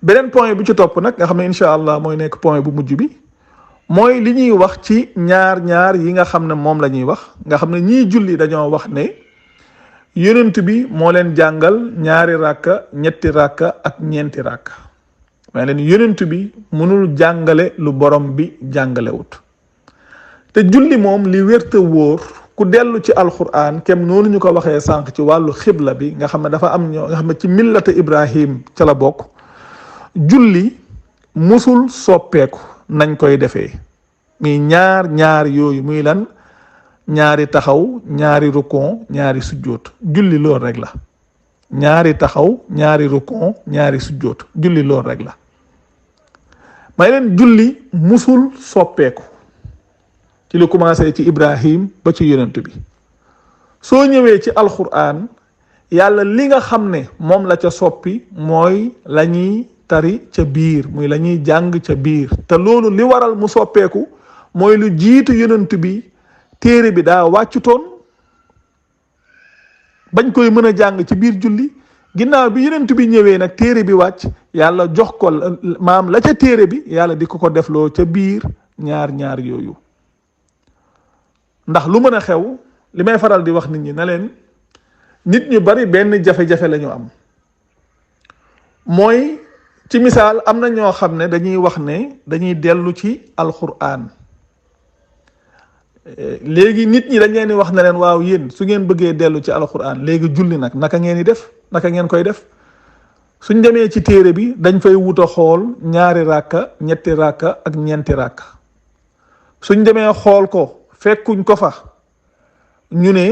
beneen point bi ci topp nag nga xam ne incha allah mooy nekk point bu mujj bi mooy li ñuy wax ci ñaar yi nga xam ne moom la ñuy wax nga xam ne ñii julli dañoo wax ne yonent bi moo leen jàngal ñaari ràkka ñetti ràkka ak ñeenti ràkka mais leen yonent bi mënul jàngale lu borom bi jàngalewut te julli moom li wérte wóor ku dellu ci alquran kem noonu ñu ko waxee sànq ci wàllu xibla bi nga xam ne dafa am ñoo nga xam ne ci millata ibrahim ca la bokk julli musul soppeeku nañ koy defee muy ñaar yooyu muy lan ñaari taxaw ñaari rukon ñaari sujjóot julli loolu rek la ñaari taxaw ñaari rukon ñaari sujjóot julli loolu rek la may leen julli musul soppeeku ci lu commencé ci ibrahim ba ci yonent bi soo ñëwee ci alquran yàlla li nga xam ne moom la ca soppi mooy la ñuy tari ca biir muy la ñuy jàng ca biir te loolu li waral mu soppeeku mooy lu jiitu yonent bi téere bi daa wàccutoon bañ koy mën a jàng ci biir julli ginnaaw bi yonent bi ñëwee nag téere bi wàcc yàlla jox ko maam la ca téere bi yàlla di ko defloo ca biir ñaar yooyu ndax lu mën a xew li may faral di wax nit ñi na leen nit ñu bari benn jafe-jafe la ñu am mooy ci misaal am na ñoo xam ne dañuy wax ne dañuy dellu ci alquran léegi nit ñi dañ leen di wax ne leen waaw yéen su ngeen bëggee dellu ci alquran léegi julli nag naka ngeen di def naka ngeen koy def suñ demee ci téere bi dañ fay wut a xool ñaari ràkka ñetti ràkka ak ñeenti ràkka suñ demee xool ko fekkuñ ko fa ñu ne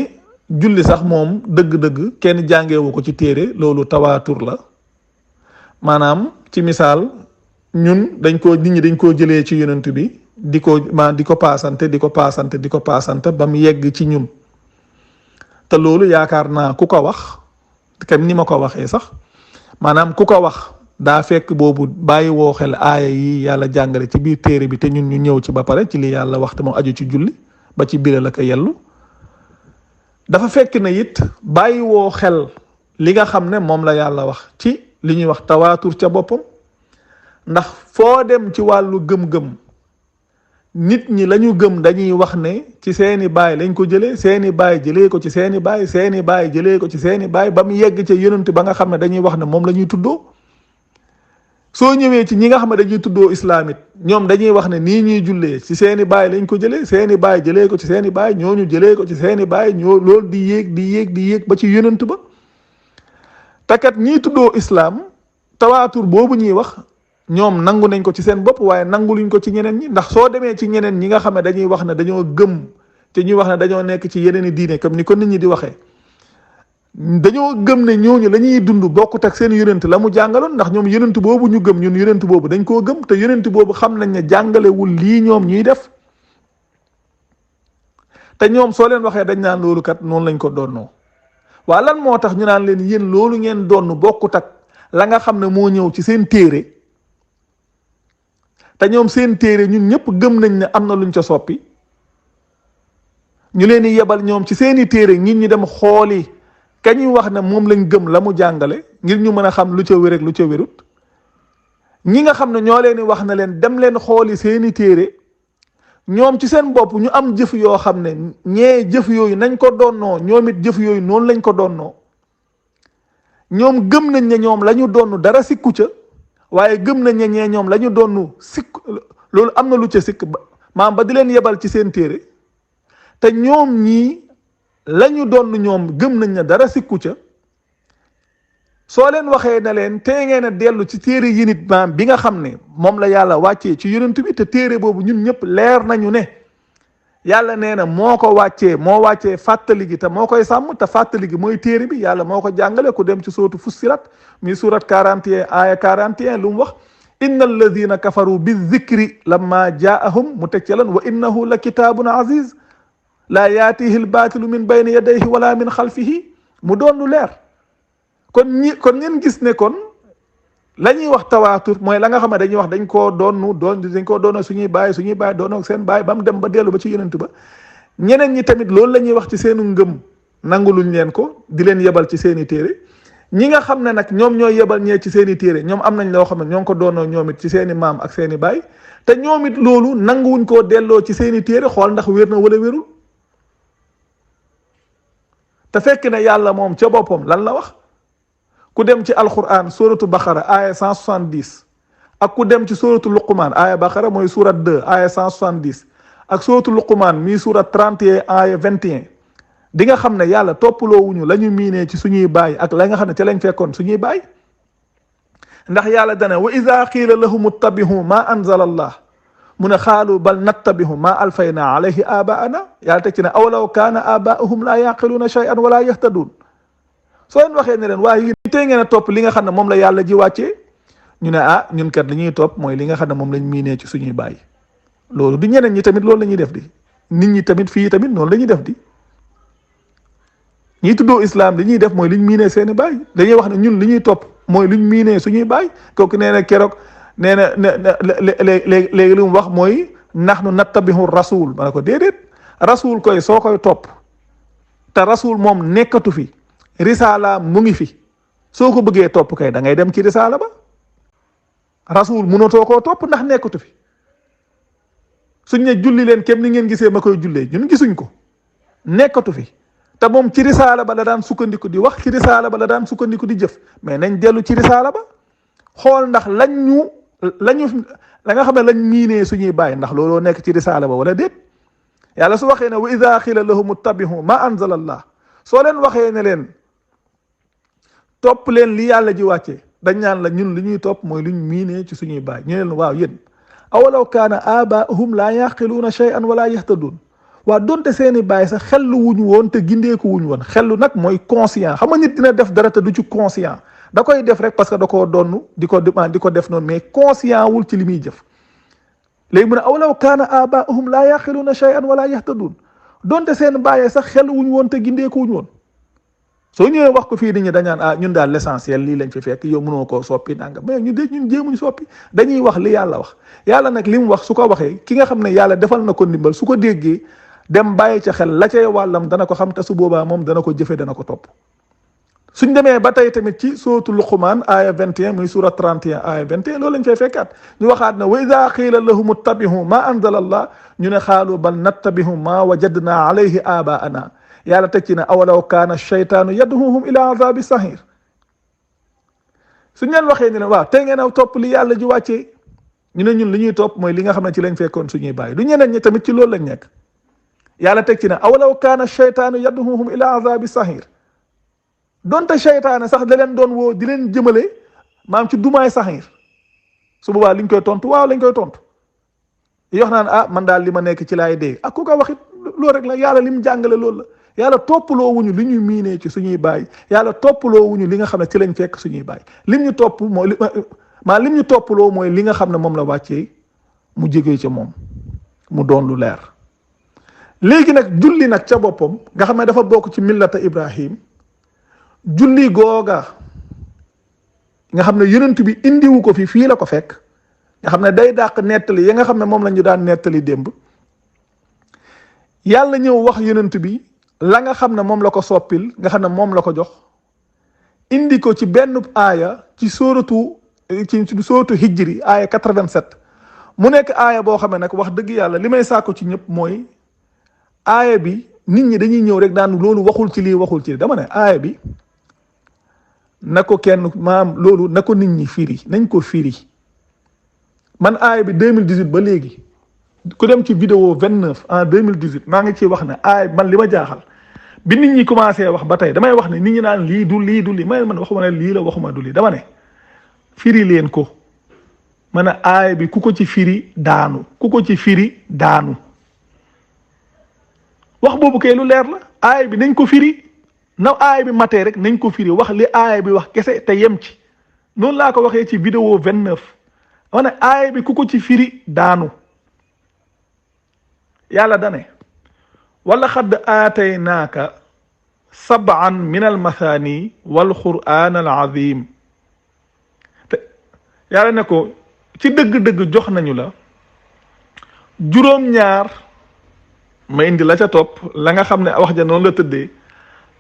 julli sax moom dëgg-dëgg kenn jàngeewu ko ci téere loolu tawaatur la maanaam ci misaal ñun nit ñi dañ koo jëlee ci yonent bi di ko paasante ba mu yegg ci ñun te loolu yaakaar naa ku ko wax kam ni ma ko waxee sax maanaam ku ko wax daa fekk boobu bàyyi woo xel aaya yi yàlla jàngale ci biir téere bi te ñun ñu ñëw ci ba pare ci li yàlla waxte moo aju ci julli ba ci biral ak yellu dafa fekk na it bàyyi woo xel li nga xam ne moom la yàlla wax ci li ñuy wax tawaatur ca boppam ndax foo dem ci wàllu gëm-gëm nit ñi lañu gëm dañuy wax ne ci seeni baay lañ ko jëlee seeni baay jëlee ko ci seeni baay seeni baay jëlee ko ci seeni baay ba mu yegg ca yonent ba nga xam ne dañuy wax ne moom la ñuy tuddoo soo ñëwee ci ñi nga xam ne dañuy tuddoo islaamit ñoom dañuy wax ne nii ñuy jullee ci seeni baay lañ ko jëlee seeni baay jëlee ko ci seeni baay ñooñu jëlee ko ci seeni baay ñoo loolu di yéeg ba ci yonent ba takat ñiy tuddoo islaam tawaatur boobu ñuy wax ñoom nangu nañ ko ci seen bopp waaye nanguluñ ko ci ñeneen ñi ndax soo demee ci ñeneen ñi nga xam ne dañuy wax ne dañoo gëm te ñuy wax ne dañoo nekk ci yeneen i diine comme ni ko nit ñi di waxee dañoo gëm ne ñooñu la ñuy dund bokkut ak seen yonent la mu jàngaloon ndax ñoom yonent boobu ñu gëm ñun yonent boobu dañ koo gëm te yonent boobu xam nañ ne jàngalewul lii ñoom ñuy def te ñoom soo leen waxee dañ naan loolu kat noonu lañ ko doonnoo waa lan moo tax ñu naan leen yéen loolu ngeen doon bokkut ak la nga xam ne moo ñëw ci seen téere te ñoom seen téere ñun ñëpp gëm nañ ne am na luñ ca soppi ñu leen di yebal ñoom ci seeni téere ngir ñu dem xooli ka ñuy wax ne moom lañ gëm la mu jàngale ngir ñu mën a xam lu ca wér ak lu ca wérut ñi nga xam ne ñoo leen di wax ne leen dem leen xooli seeni téere ñoom ci seen bopp ñu am jëf yoo xam ne ñee jëf yooyu nañ ko doonnoo ñoom it jëf yooyu noonu lañ ko doonnoo ñoom gëm nañ ne ñoom la ñu donn dara sikku ca waaye gëm nañ ne ñee ñoom la ñu donn sikk loolu am na lu ca sikk maam ba di leen yebal ci seen téere te ñoom ñii la ñu donn ñoom gëm nañ ne dara sikku ca soo leen waxee ne leen tey ngeen a dellu ci téere yi nit maam bi nga xam ne moom la yàlla wàccee ci yonent bi te téere boobu ñun ñëpp leer nañu ne yàlla nee na moo ko moo wàccee fàttali gi te moo koy sàmm te fàttali gi mooy téere bi yàlla moo ko jàngale ku dem ci sootu Fussilat mi surat 41 aya 41 lu mu wax inna alladina kafaru bi zikri lamma jaahum mu teg ci lan wa innahu la kitaabun aziz laa yaatihi lbaatilu min bayni yadayhi wala min xalfihi mu doon lu leer kon ngeen gis ne kon la ñuy wax tawaatur mooy la nga xam ne dañuy wax dañ koo doon suñuy baay doon ak seen baay ba mu dem ba dellu ba ci yonent ba ñeneen ñi tamit loolu la ñuy wax ci seenu ngëm nanguluñ leen ko di leen yebal ci seeni téere ñi nga xam ne nag ñoom ñooy yebal ñee ci seen i téere ñoom am nañ loo xam ne ñoo ngi ko doonoo ñoom it ci seen i maam ak seen i baay te ñoom it loolu nanguwuñ koo delloo ci seen i téere xool ndax wér na wala wérul te fekk ne yàlla moom ca boppam lan la wax ku dem ci alquran suratu baqara aya 170 ak ku dem ci suratu luqman aya baqara mooy surat 2 aya 170 ak suratu luqman mi surat 31 aya 21 di nga xam ne yàlla toppaloo wuñu la ñu miinee ci suñuy baay ak la nga xam ne ca lañ fekkoon suñuy baay ndax yàlla dana wa ida qiila lahum ittabihu ma anzala allah mu ne xaalu bal nattabihu ma alfayna alayhi abaana yàlla teg ci ne awlaw kaana abaahum la yaqiluuna shay'an wala yahtaduun soo leen waxee ne leen waaye yéen tey ngeen a topp li nga xam ne moom la yàlla ji wàccee ñu ne ah ñun kat li ñuy topp mooy li nga xam ne moom lañ miinee ci suñuy baay loolu du ñeneen ñi tamit loolu la ñuy def di nit ñi tamit fii tamit noonu la ñuy def di ñi tuddoo islam li ñuy def mooy liñ miinee seeni baay dañuy wax ne ñun li ñuy topp mooy liñ miinee suñuy baay kooku nee na keroog nee na léegi li mu wax mooy nahnu nattabihu rasul ma ne ko déedéet rasul koy soo koy topp te rasul moom nekkatu fi risaala mu ngi fi soo ko bëggee topp kay da ngay dem ci risaala ba rasul munatoo koo topp ndax nekkatu fi suñ ne julli leen kem ni ngeen gisee ma koy jullee ñun gisuñ ko nekkatu fi te moom ci risaala ba la daan sukkandiku di wax ci risaala ba la daan sukkandiku di jëf mais nañ dellu ci risaala ba xool ndax la nga xam ne lañ miinee suñuy bàyyi ndax looloo nekk ci risaala ba wala déet yàlla su waxee ne wa ida xila lahum ittabihu ma anzala allah soo leen waxee ne leen topp leen li yàlla ji wàccee dañ ñaan la ñun li ñuy topp mooy luñ miinee ci suñuy bàyyi ñu leen waaw yéen awalaw kaana abaahum laa yaqiluuna shay'an wala yahtaduun waa donte seeni baay sax xellu wuñu woon te gindeeku wuñu woon xellu nag mooy conscient xam nga nit dina def dara te du ci conscient da koy def rek parce que da koo donn di ko def noonu mais conscient wul ci li muy jëf léegi mu ne awlaw kaana abaahum laa yaqiluuna shay'an wala yahtaduun donte seen baay sax xellu wuñu woon te gindeeku wuñu woon soo ñëwee wax ko fii nit ñi dañaan ñun daal l'essentiel lii lañ fi fekk yow mënoo koo soppi nanga mais ñun jéemuñ soppi dañuy wax li yàlla wax yàlla nag li mu wax su ko waxee ki nga xam ne yàlla defal na ko ndimbal su ko déggee dem bàyyi ca xel la cay wàllam dana ko xam te su boobaa moom dana ko jëfe dana ko topp suñ demee ba tey tamit ci sootu luqman aya 21 muy surat 31 aya 21 loolu lañ fay fekkaat ñu waxaat ne wa ida qiila lahum ittabihu ma anzala allah ñu ne xaalu bal nattabihu ma wajadna alayhi abaana yàlla teg ci ne awalaw kaana shaytaanu yad'uhum ila azabi sahir suñ leen waxee ne leen waaw tey ngeen a topp li yàlla ji wàccee ñu ne ñun li ñuy topp mooy li nga xam ne ci lañ fekkoon suñuy bàyyi du ñeneen ñi tamit ci loolu lañ nekk yàlla teg ci ne awalaw kaana shaytaanu yad'uhum ila azabi sahir donte shaytaane sax da leen doon woo di leen jëmale maam ci dumaay sahir su boobaa liñ koy tontu waaw lañ koy tontu yoo xam naan man daal li ma nekk ci laay dee ak ku ko waxit loolu rek la yàlla li mu jàngale loolu la yàlla toppaloo wuñu li ñuy miinee ci suñuy baay yàlla toppaloo wuñu li nga xam ne ci lañ fekk suñuy baay lim ñu topp mooy lim ñu toppaloo mooy li nga xam ne moom la wàccee mu jógee ca moom mu doon lu leer léegi nag julli nag ca boppam nga xam ne dafa bokk ci millata Ibrahim julli googa nga xam ne yonent bi indiwu ko fii la ko fekk nga xam ne day dàq nettali yi nga xam ne moom la ñu daan nettali démb yàlla ñëw wax yonent bi la nga xam ne moom la ko soppil nga xam ne moom la ko jox indi ko ci benn aaya ci sóoratu hijri aaya 87 mu nekk aaya boo xam ne nag wax dëgg yàlla li may sàkku ci ñëpp mooy aaya bi nit ñi dañuy ñëw rek daan loolu waxul ci lii waxul ci lii dama ne aaya bi na ko kenn loolu na ko nit ñi firi nañ ko firi man aaya bi 2018 ba léegi ku dem ci vidéo 29 en 2018 maa ngi ciy wax ne aaya man li ma jaaxal bi nit ñi commencé wax ba tey damay wax ne nit ñi naan lii du lii man waxuma ne lii la waxuma du lii dama ne firi leen ko ma ne aaya bi ku ko ci firi daanu wax boobu kay lu leer la aaya bi nañ ko firi na aaya bi matee rek nañ ko firi wax li aaya bi wax kese te yem ci noonu laa ko waxee ci vidéo 29 ma ne aaya bi ku ko ci firi daanu yàlla dane wala xadd aataynaaka sab'an min almathani wal qur'an al azim te yàlla ne ko ci dëgg-dëgg jox nañu la juróom-ñaar ma indi la ca topp la nga xam ne wax ja noonu la tëddee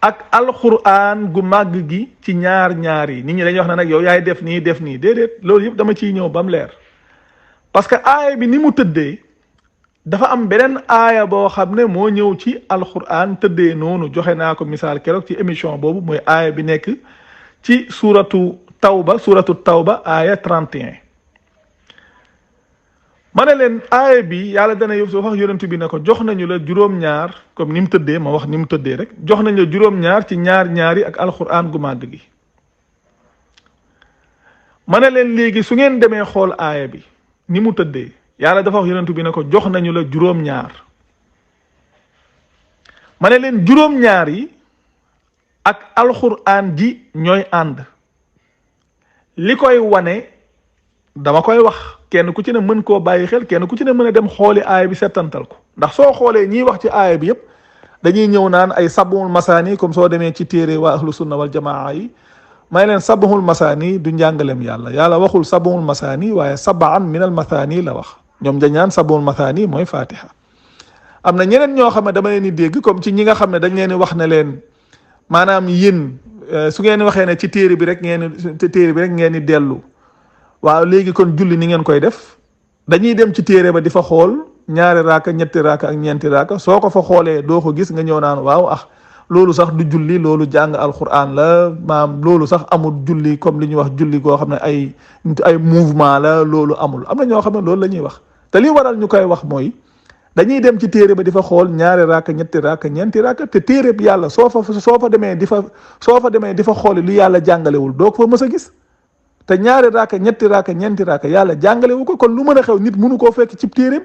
ak alquran gu màgg gi ci ñaar ñaar yi. nit ñi dañuy wax ne nag yow yaay def nii def nii, déedéet, loolu yëpp dama ciy ñëw ba mu leer. parce que aaya bi ni mu tëddee dafa am beneen aaya boo xam ne moo ñëw ci alquran tëddee noonu. joxe naa ko misaal keroog ci émission boobu, mooy aaya bi nekk ci suratu tawba aaya 31. ma ne leen aaya bi yàlla dana yow soo wax yonent bi ne ko jox nañu la juróom-ñaar, comme ni mu tëddee, ma wax ni mu tëddee rek, jox nañu la juróom-ñaar ci ñaar ñaari ak alquran gu màgg gi. ma ne leen léegi su ngeen demee xool aaya bi ni mu tëddee, yàlla dafa wax yonent bi ne ko jox nañu la juróom-ñaar. ma ne leen juróom-ñaar yi ak alquran ji ñooy ànd. li koy wane dama koy wax, kenn ku ci ne mën koo bàyyi xel, kenn ku ci ne mën a dem xooli aaya bi settantal ko. ndax soo xoolee ñiy wax ci aaya bi yépp dañuy ñëw naan ay sab'ul masaani, comme soo demee ci téere waa ahlu sunna wal jamaa yi. may leen sab'ul masaani du njàngalem yàlla waxul sab'ul masaani, waaye sab'an min al masaani la wax. ñoom dañ naan sab'ul masaani mooy fatiha. am na ñeneen ñoo xam ne dama leen di dégg comme ci ñi nga xam ne dañ leen di wax ne leen maanaam yéen su ngeen waxee ne ci téere bi rek ngeen di dellu, waaw léegi kon julli ni ngeen koy def. dañuy dem ci téere ba di fa xool ñaari raaka, ñetti raaka ak ñeenti raaka, soo ko fa xoolee doo ko gis, nga ñëw naan waaw loolu sax du julli, loolu jàng alquran la, loolu sax amul julli comme li ñuy wax julli goo xam ne ay mouvement la, loolu amul. am na ñoo xam ne loolu la ñuy wax. te li waral ñu koy wax mooy dañuy dem ci téere ba di fa xool ñaari raaka, ñetti raaka, ñeenti raaka, te téere bi yàlla soo fa demee di fa xooli lu yàlla jàngalewul doo ko fa mës a gis. te ñaari raaka, ñetti raaka, ñeenti raaka yàlla jàngalewu ko, kon lu mën a xew nit mënu koo fekk ci téereem.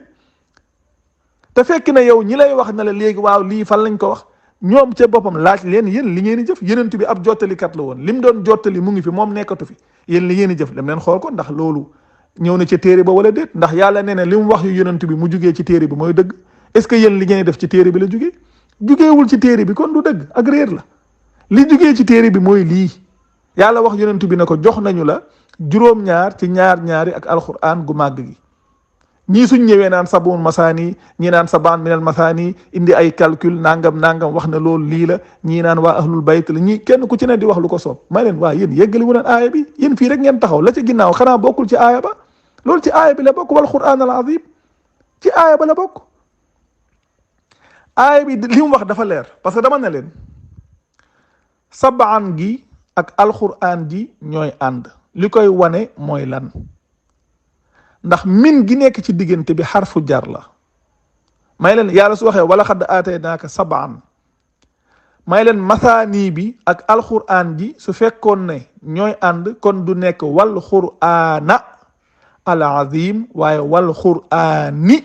te fekk na yow ñi lay wax na la léegi waaw lii fan lañ ko wax, ñoom ca boppam laaj leen yéen li ngeen di jëf. yonent bi ab jottalikat la woon, lim doon jottali mu ngi fi, moom nekkatu fi. yéen li ngeen di jëf dem leen xool ko ndax loolu ñëw na ci téere ba wala déet. ndax yàlla nee na li mu wax yu yonent bi mu jugee ci téere bi mooy dëgg. est-ce que yéen li ngeen di def ci téere bi la jugeewul ci téere bi, kon du dëgg, ak réer la. li jugee ci téere bi mooy lii. yàlla wax yonent bi ne ko jox nañu la juróom-ñaar ci ñaar ñaari ak alquran gu màgg gi. ñii suñ ñëwee naan sab'ul masaani, ñii naan sab'an minal masaani, indi ay calcul nangam wax ne loolu lii la, ñii naan waa ahlul bayt la, ñii kenn ku ci ne di wax lu ko soob. may leen waa yéen yeggali wu leen aaya bi, yéen fii rek ngeen taxaw, la ci ginnaaw xanaa bokkul ci aaya ba. loolu ci aaya bi la bokk, wal qur'aan al azim ci aaya ba la bokk. aaya bi li mu wax dafa leer, parce que dama ne leen sab'an gi ak alquran ji ñooy ànd. li koy wane mooy lan? ndax min gi nekk ci diggante bi xarfu jar la. may leen yàlla su waxee wala xadd aataynaaka sab'an, may leen masaani bi ak alquran ji su fekkoon ne ñooy ànd kon du nekk wal qur'aana al azim, waaye wal qur'aani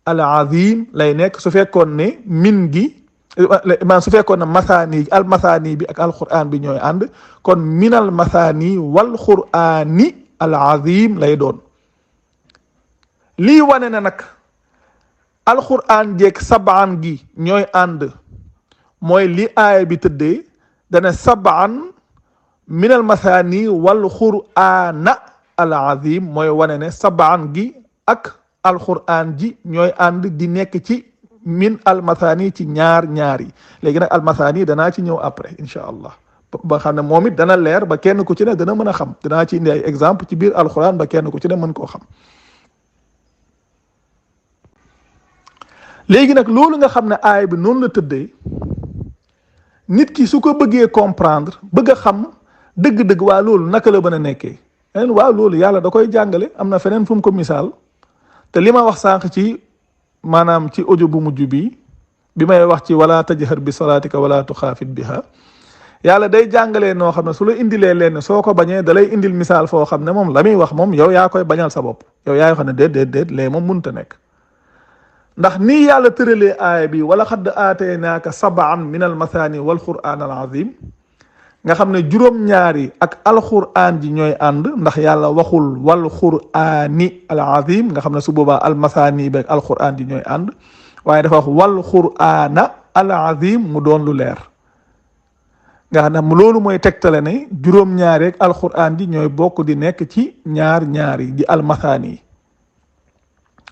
al azim lay nekk su fekkoon ne min gi su fekkoon ne masaani al masaani bi ak alquran bi ñooy ànd, kon minal masaani wal qur'aani al azim lay doon. lii wane na nag alquran jeeg sab'an gi ñooy ànd mooy li aaya bi tëddee, dana sab'an minal masaani wal qur'aana al azim, mooy wane ne sab'an gi ak alquran ji ñooy ànd di nekk ci min almathani ci ñaar yi. léegi nag almathani danaa ci ñëw après incha allah, ba xam ne moom it dana leer ba kenn ku ci ne dana mën a xam. danaa ci indi ay exemple ci biir alquran ba kenn ku ci ne mën koo xam. léegi nag loolu nga xam ne aaya bi noonu la tëddee, nit ki su ko bëggee comprendre, bëgg a xam dëgg-dëgg waa loolu naka la mën a nekkee, waaw loolu yàlla da koy jàngale. am na feneen fu mu ko misaal, te li ma wax sànq ci maanaam ci audio bu mujj bi may wax ci wala tajhar bi salaatika wala tuxaafit biha, yàlla day jàngalee noo xam ne su la indilee leen soo ko bañee da lay indil misaal foo xam ne moom la muy wax moom yow yaa koy bañal sa bopp. yow yaay xam ne déet lee moom mënut a nekk. ndax nii yàlla tëralee aaya bi wala xadd aataynaaka sab'an min al mathani wal qur'aan al azim, nga xam ne juróom-ñaari ak alquran ji ñooy ànd, ndax yàlla waxul wal qur'aani al azim, nga xam ne su boobaa al mathani beeg alquran ji ñooy ànd, waaye dafa wax wal qur'aana al azim mu doon lu leer. nga xam ne loolu mooy tegtale ne juróom-ñaari ak alquran ji ñooy bokk di nekk ci ñaar-ñaari di al mathani.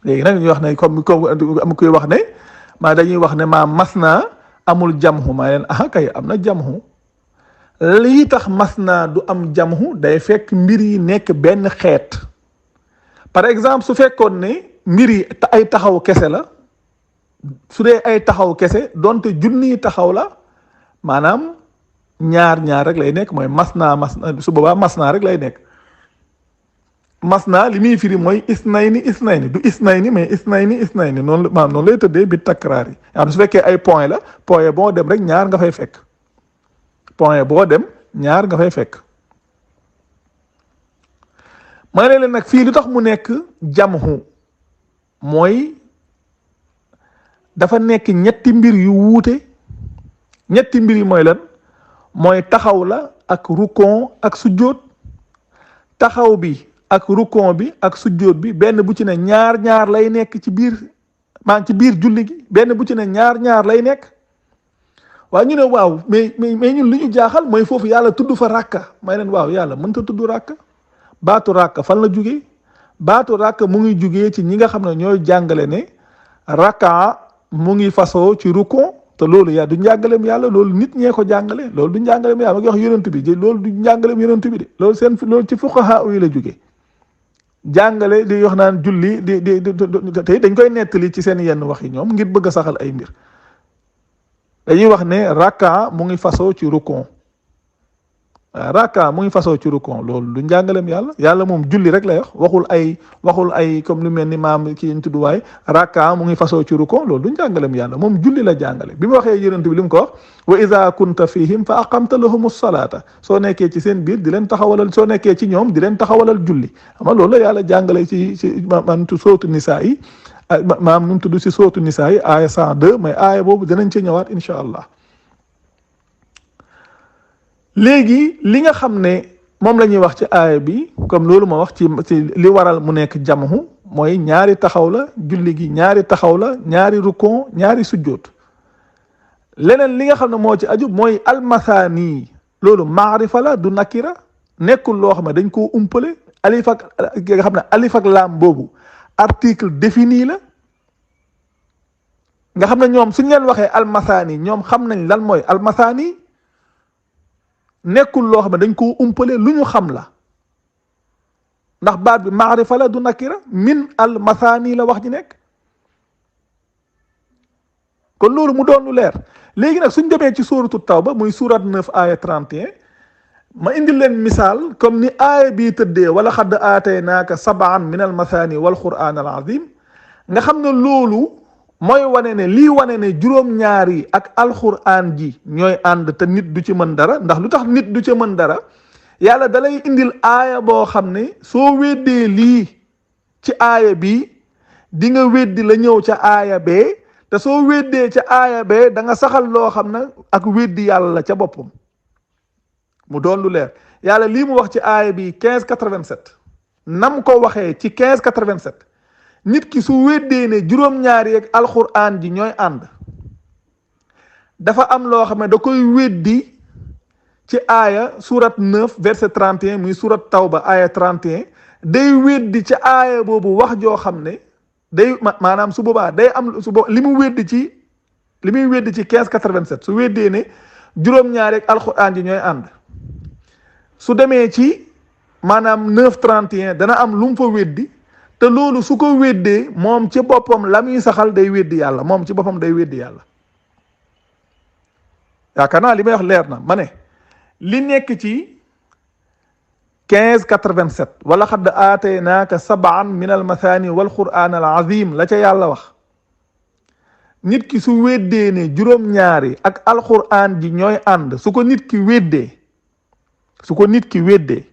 léegi nag ñuy wax ne comme am koy wax ne dañuy wax ne masna amul jamhu ma leen ah kay am na jamhu. lii tax masna du am jamhu day fekk mbir yi nekk benn xeet. par exemple su fekkoon ne mbir yi ay taxaw kese la su dee ay taxaw kese donte junniy taxaw la maanaam ñaar rek lay nekk mooy masna su boobaa masna rek lay nekk. masna li muy firi mooy isnayni du isnayni mais isnayni noonu noonu lay tëddee bi takraar yi yaa su fekkee ay point la point boo dem rek ñaar nga fay fekk point boo dem ñaar nga fay fekk. ma ne leen nag fii lu tax mu nekk jamhu mooy dafa nekk ñetti mbir yu wuute. ñetti mbir yi mooy lan mooy taxaw la ak rukon ak sujjóot. taxaw bi ak rukon bi ak sujjóot bi benn bu ci ne ñaar lay nekk ci biir ci biir julli gi benn bu ci ne ñaar lay nekk. waaw ñu ne waaw mais ñun li ñu jaaxal mooy foofu yàlla tudd fa ràkka may leen waaw yàlla mënta tudd ràkka. baatu ràkka fan la jugee baatu ràkka mu ngi jugee ci ñi nga xam ne ñooy jàngale ne ràkka mu ngi fasoo ci rukon te loolu yaa du njàngaleem yàlla loolu nit ñee ko jàngale loolu du njàngaleem yàlla ma ngi wax yonent bi loolu du njàngaleem yonent bi de loolu ci fuqaha yi la jugee jàngale di wax naan julli tey dañ koy nettali ci seen yenn wax yi ñoom ngir bëgg a saxal ay mbir dañuy wax ne ràkka mu ngi fasoo ci rukon raka mu ngi fasoo ci rukon loolu du njàngaleem yàlla moom julli rek lay wax waxul ay comme lu mel ni maam kii ñu tudd waay raka mu ngi fasoo ci rukon loolu du njàngaleem yàlla moom julli la jàngale bi mu waxee yonent bi li mu ko wax wa iza kunta fihim fa aqamta lahum salata soo nekkee ci seen biir di leen taxawalal soo nekkee ci ñoom di leen taxawalal julli ama loolu la yàlla jàngale ci man sootu nisaa yi maam nu mu tudd si sootu nisaa yi aaya 102 mais aaya boobu dinañ ci ñëwaat incha allah. léegi li nga xam ne moom la ñuy wax ci aaya bi comme loolu ma wax ci li waral mu nekk jamhu mooy ñaari taxaw la julli gi ñaari taxaw la ñaari rukon ñaari sujjóot. leneen li nga xam ne moo ci aju mooy almathani loolu maarifa la du nakira nekkul loo xam ne dañ koo umpale alif ak nga xam ne alif ak laam boobu article défini la nga xam ne ñoom suñ leen waxee almathani ñoom xam nañ lan mooy almathani nekkul loo xam ne dañ koo umpale lu ñu xam la ndax baat bi maarifa la du nakira min al mathani la wax ji nekk kon loolu mu doon lu leer. léegi nag suñ demee ci suuratu tawba muy surat 9 aaya 31 ma indil leen misaal comme ni aaya bii tëddee wala xadd aataynaaka sab'an min al mathani wal qur'an al azim nga xam ne loolu mooy wane ne lii wane ne juróom-ñaar yi ak alxuraan ji ñooy ànd te nit du ci mën dara ndax lu tax nit du ci mën dara yàlla dalay indil aaya boo xam ne soo weddee lii ci aaya bi di nga weddi la ñëw ca aaya bee te soo weddee ca aaya bee da nga saxal loo xam ne ak weddi yàlla la ca boppam mu doon lu leer yàlla lii mu wax ci aaya bi 1587 nam ko waxee ci 1587 nit ki su weddee ne juróom-ñaar yeeg alxuraan ji ñooy ànd dafa am loo xam ne da koy weddi ci aaya surat 9 verset 31 muy surat tawba aaya 31 day weddi ci aaya boobu wax joo xam ne day maanaam su boobaa day am li muy weddi ci 1587 su weddee ne juróom-ñaar yeeg alxuraan ji ñooy ànd su demee ci maanaam 9:31 dana am lu mu fa weddi te loolu su ko weddee moom ci boppam la muy saxal day weddi yàlla moom ci boppam day weddi yàlla yaakaar naa li may wax leer na ma ne li nekk ci 15:87 wala xadd aataynaaka sab'an min al mathani wal qur'an al azim la ca yàlla wax nit ki su weddee ne juróom-ñaari ak alquran ji ñooy ànd su ko nit ki weddee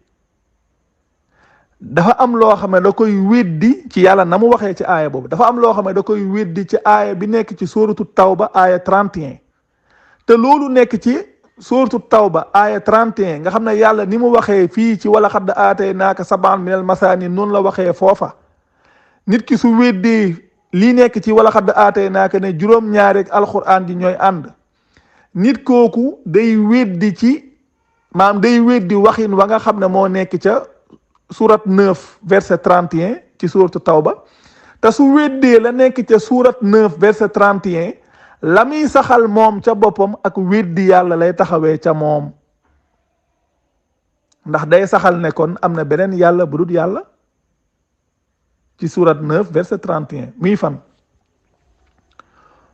dafa am loo xam ne da koy weddi ci yàlla na mu waxee ci aaya boobu dafa am loo xam ne da koy weddi ci aaya bi nekk ci sóoratu tawba aaya 31 te loolu nekk ci sóoratu tawba aaya 31 nga xam ne yàlla ni mu waxee fii ci wala xadd aataynaaka sab'an minal masaani noonu la waxee foofa nit ki su weddee lii nekk ci wala xadd aataynaaka ne juróom-ñaari ak alquran ji ñooy ànd nit kooku day weddi ci day weddi waxin wa nga xam ne moo nekk ca surat 9 verset 31 ci suuratu tawba te su weddee la nekk ca surat 9 verset 31 la muy saxal moom ca boppam ak weddi yàlla lay taxawee ca moom, ndax day saxal ne kon am na beneen yàlla bu dul yàlla ci surat 9 verset 31 muy fan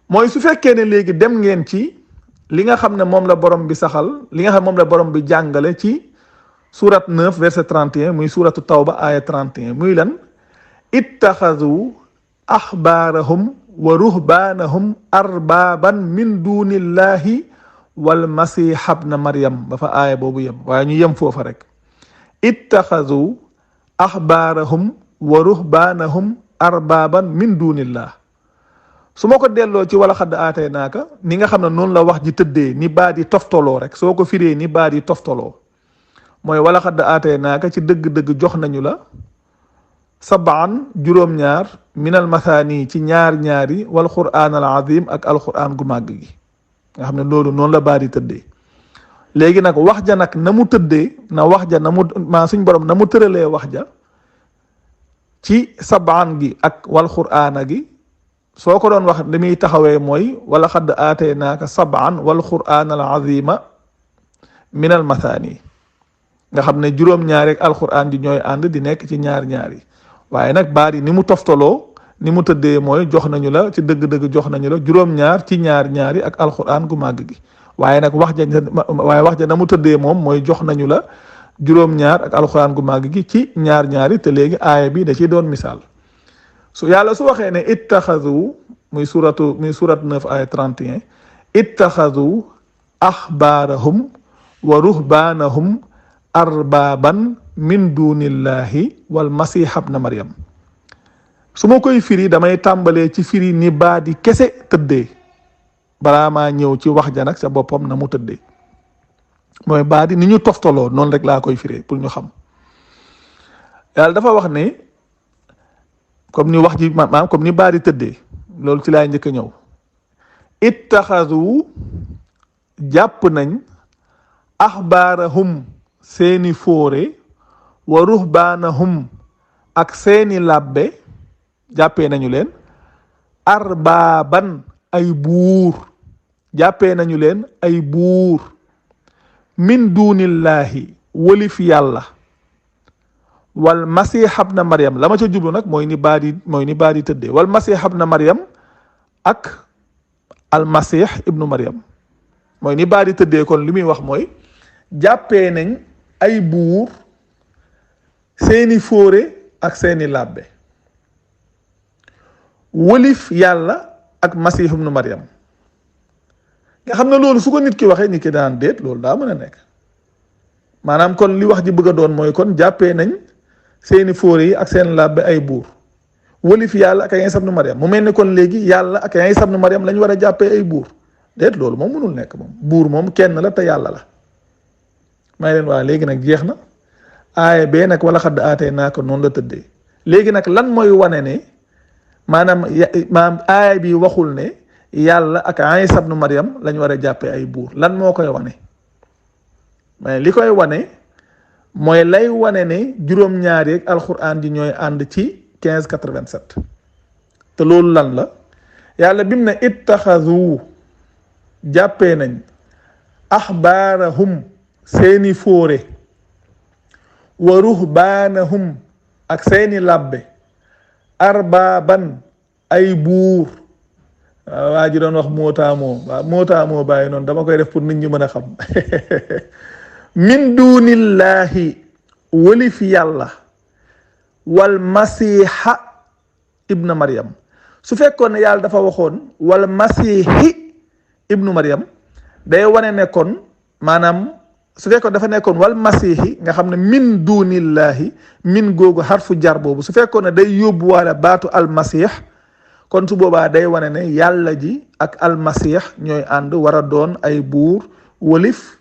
mooy su fekkee ne léegi dem ngeen ci li nga xam ne moom la borom bi saxal, li nga xam moom la borom bi jàngale ci surat 9 verset 31 muy suratu tawba aya 31 muy lan ittaxadu axbaarahum wa ruhbaanahum arbaaban min dunillahi wal masiha bna maryam ba fa aaya boobu yem, waaye ñu yem foofa rek. ittaxadu axbaarahum wa ruhbaanahum arbaaban min dunillah. su ma ko delloo ci wala xadd aatay naaka ni nga xam ne noonu la wax ji tëddee ni baat yi toftaloo rek, soo ko firee ni baat yi toftaloo mooy wala xadd aatay naaka ci dëgg-dëgg jox nañu la sabaan juróom-ñaar minal mathani ci ñaar-ñaari wal qur'aan al azim ak alqur'aan gu màgg gi nga xam ne loolu noonu la baat yi tëddee. léegi nag wax ja nag na mu tëddee na wax ja na mu maa suñ borom na mu tëralee wax ja ci sabaan gi ak wal qur'aana gi soo ko doon wax li muy taxawee mooy wala xadd aataynaaka sab'an wal qur'aan al azima min al mathani nga xam ne juróom-ñaari ak alqur'aan ji ñooy ànd di nekk ci ñaar-ñaari waaye nag baat yi ni mu toftaloo ni mu tëddee mooy jox nañu la ci dëgg-dëgg jox nañu la juróom-ñaar ci ñaar-ñaari ak alqur'aan gu màgg gi waaye nag wax ja na mu tëddee moom mooy jox nañu la juróom-ñaar ak alqur'aan gu màgg gi ci ñaar-ñaari te léegi aaya bi da ciy doon misaal. su yàlla su waxee ne ittaxadu muy surat 9 aya 31 ittaxadu axbaarahum wa ruhbaanahum arbaaban min dunillahi wal masiha bna maryam. su ma koy firi damay tàmbalee ci firi ni baa di kese tëddee balaa maa ñëw ci wax ja nag sa boppam na mu tëddee mooy baa di ni ñu toftaloo noonu rek laa koy firee pour ñu xam. yàlla dafa wax ne comme ni wax ji maanaam comme ni baa di tëddee loolu ci laay njëkk a ñëw. ittaxadu jàpp nañ axbaarahum seeni fóore wa ruhbaanahum ak seeni làbbe jàppee nañu leen arbaaban ay buur jàppee nañu leen ay buur min dunillahi walif yàlla wal masih ibn maryam la ma ca jublu nag mooy ni baadi tëddee wal masih ibn maryam ak al masih ibnu maryam mooy ni baadi tëddee kon li muy wax mooy jàppee nañ ay buur seeni fóore ak seeni làbbe walif yàlla ak masih ibnu maryam nga xam ne loolu su ko nit ki waxee nit ki daan déet loolu daa mën a nekk maanaam kon li wax ji bëgg a doon mooy kon jàppee nañ seeni fóore yi ak seen làbbe ay buur walif yàlla ak Iisaa ibnu Maryam mu mel ni kon léegi yàlla ak Iisaa ibnu Maryam lañ war a jàppee ay buur déet loolu moom mënul nekk moom buur moom kenn la te yàlla la may leen waa léegi nag jeex na aaya bee nag wala xadd aataynaaka noonu la tëddee léegi nag lan mooy wane ne maanaam aaya bi waxul ne yàlla ak Iisaa ibnu Maryam lañ war a jàppee ay buur lan moo koy wane mais li koy wane mooy lay wane ne juróom-ñaari ak alxuraan ji ñooy ànd ci 1587 te loolu lan la yàlla bim ne ittaxazu jàppee nañ axbaarahum seeni fóore wa ruhbaanahum ak seeni làbbe arbaaban ay buur waa ji doon wax mootaamoo waaw mootaamoo bàyyi noonu dama koy def pour nit ñi mën a xam min dunillahi walif yàlla wal masiha ibnu maryam su fekkoon ne yàlla dafa waxoon wal masihi ibnu maryam day wane nekkoon maanaam su fekkoon dafa nekkoon wal masihi nga xam ne min dunillahi min googu xarfu jar boobu su fekkoon ne day yóbbuwaale baatu almasih kon su boobaa day wane ne yàlla ji ak almasih ñooy ànd war a doon ay buur walif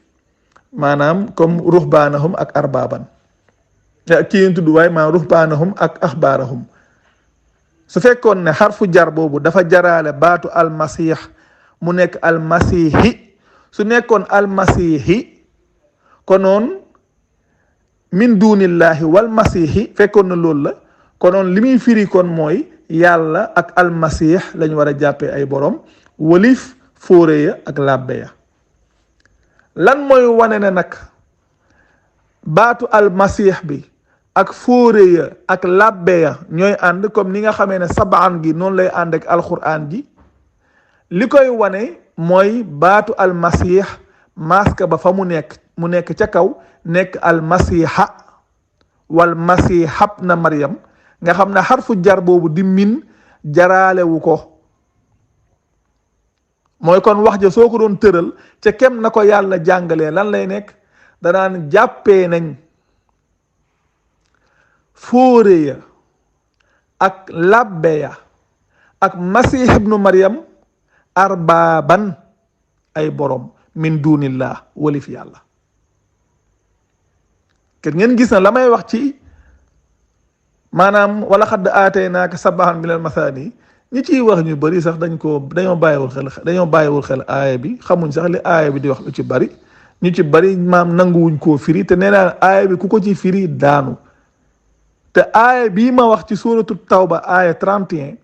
maanaam comme ruhbaanahum ak arbaaban kii yéen tudd waaye maanaam ruhbaanahum ak axbaarahum su fekkoon ne xarfu jar boobu dafa jaraale baatu almasih mu nekk almasihi su nekkoon almasihi konoon min dunillahi wal masihi fekkoon na loolu la konoon li muy firi kon mooy yàlla ak almasih lañ war a jàppee ay borom walif fóore ya ak làbbe ya. lan mooy wane ne nag baatu almasih bi ak fóore ya ak làbbe ya ñooy ànd comme ni nga xamee ne sabaan gi noonu lay ànd ak alquran ji. li koy wane mooy baatu almasih maska ba fa mu nekk ca kaw nekk almasiha wal masihab na Maryam nga xam ne xarfu jar boobu di min jaraalewu ko. mooy kon wax ja soo ko doon tëral ca kem na ko yàlla jàngalee lan lay nekk danaan jàppee nañ fóore ya ak labbe ya ak masih ibnu Maryam arbaaban ay borom min dunillah walif yàlla. ken ngeen gis na la may wax ci maanaam wala xadd aataynaaka sab'an minal masaani ñi ciy wax ñu bari sax dañoo bàyyiwul xel aaya bi xamuñ sax li aaya bi di wax lu ci bari ñu ci bari maam nanguwuñ koo firi te nee naa aaya bi ku ko ci firi daanu. te aaya bii ma wax ci suuratu tawba aaya 31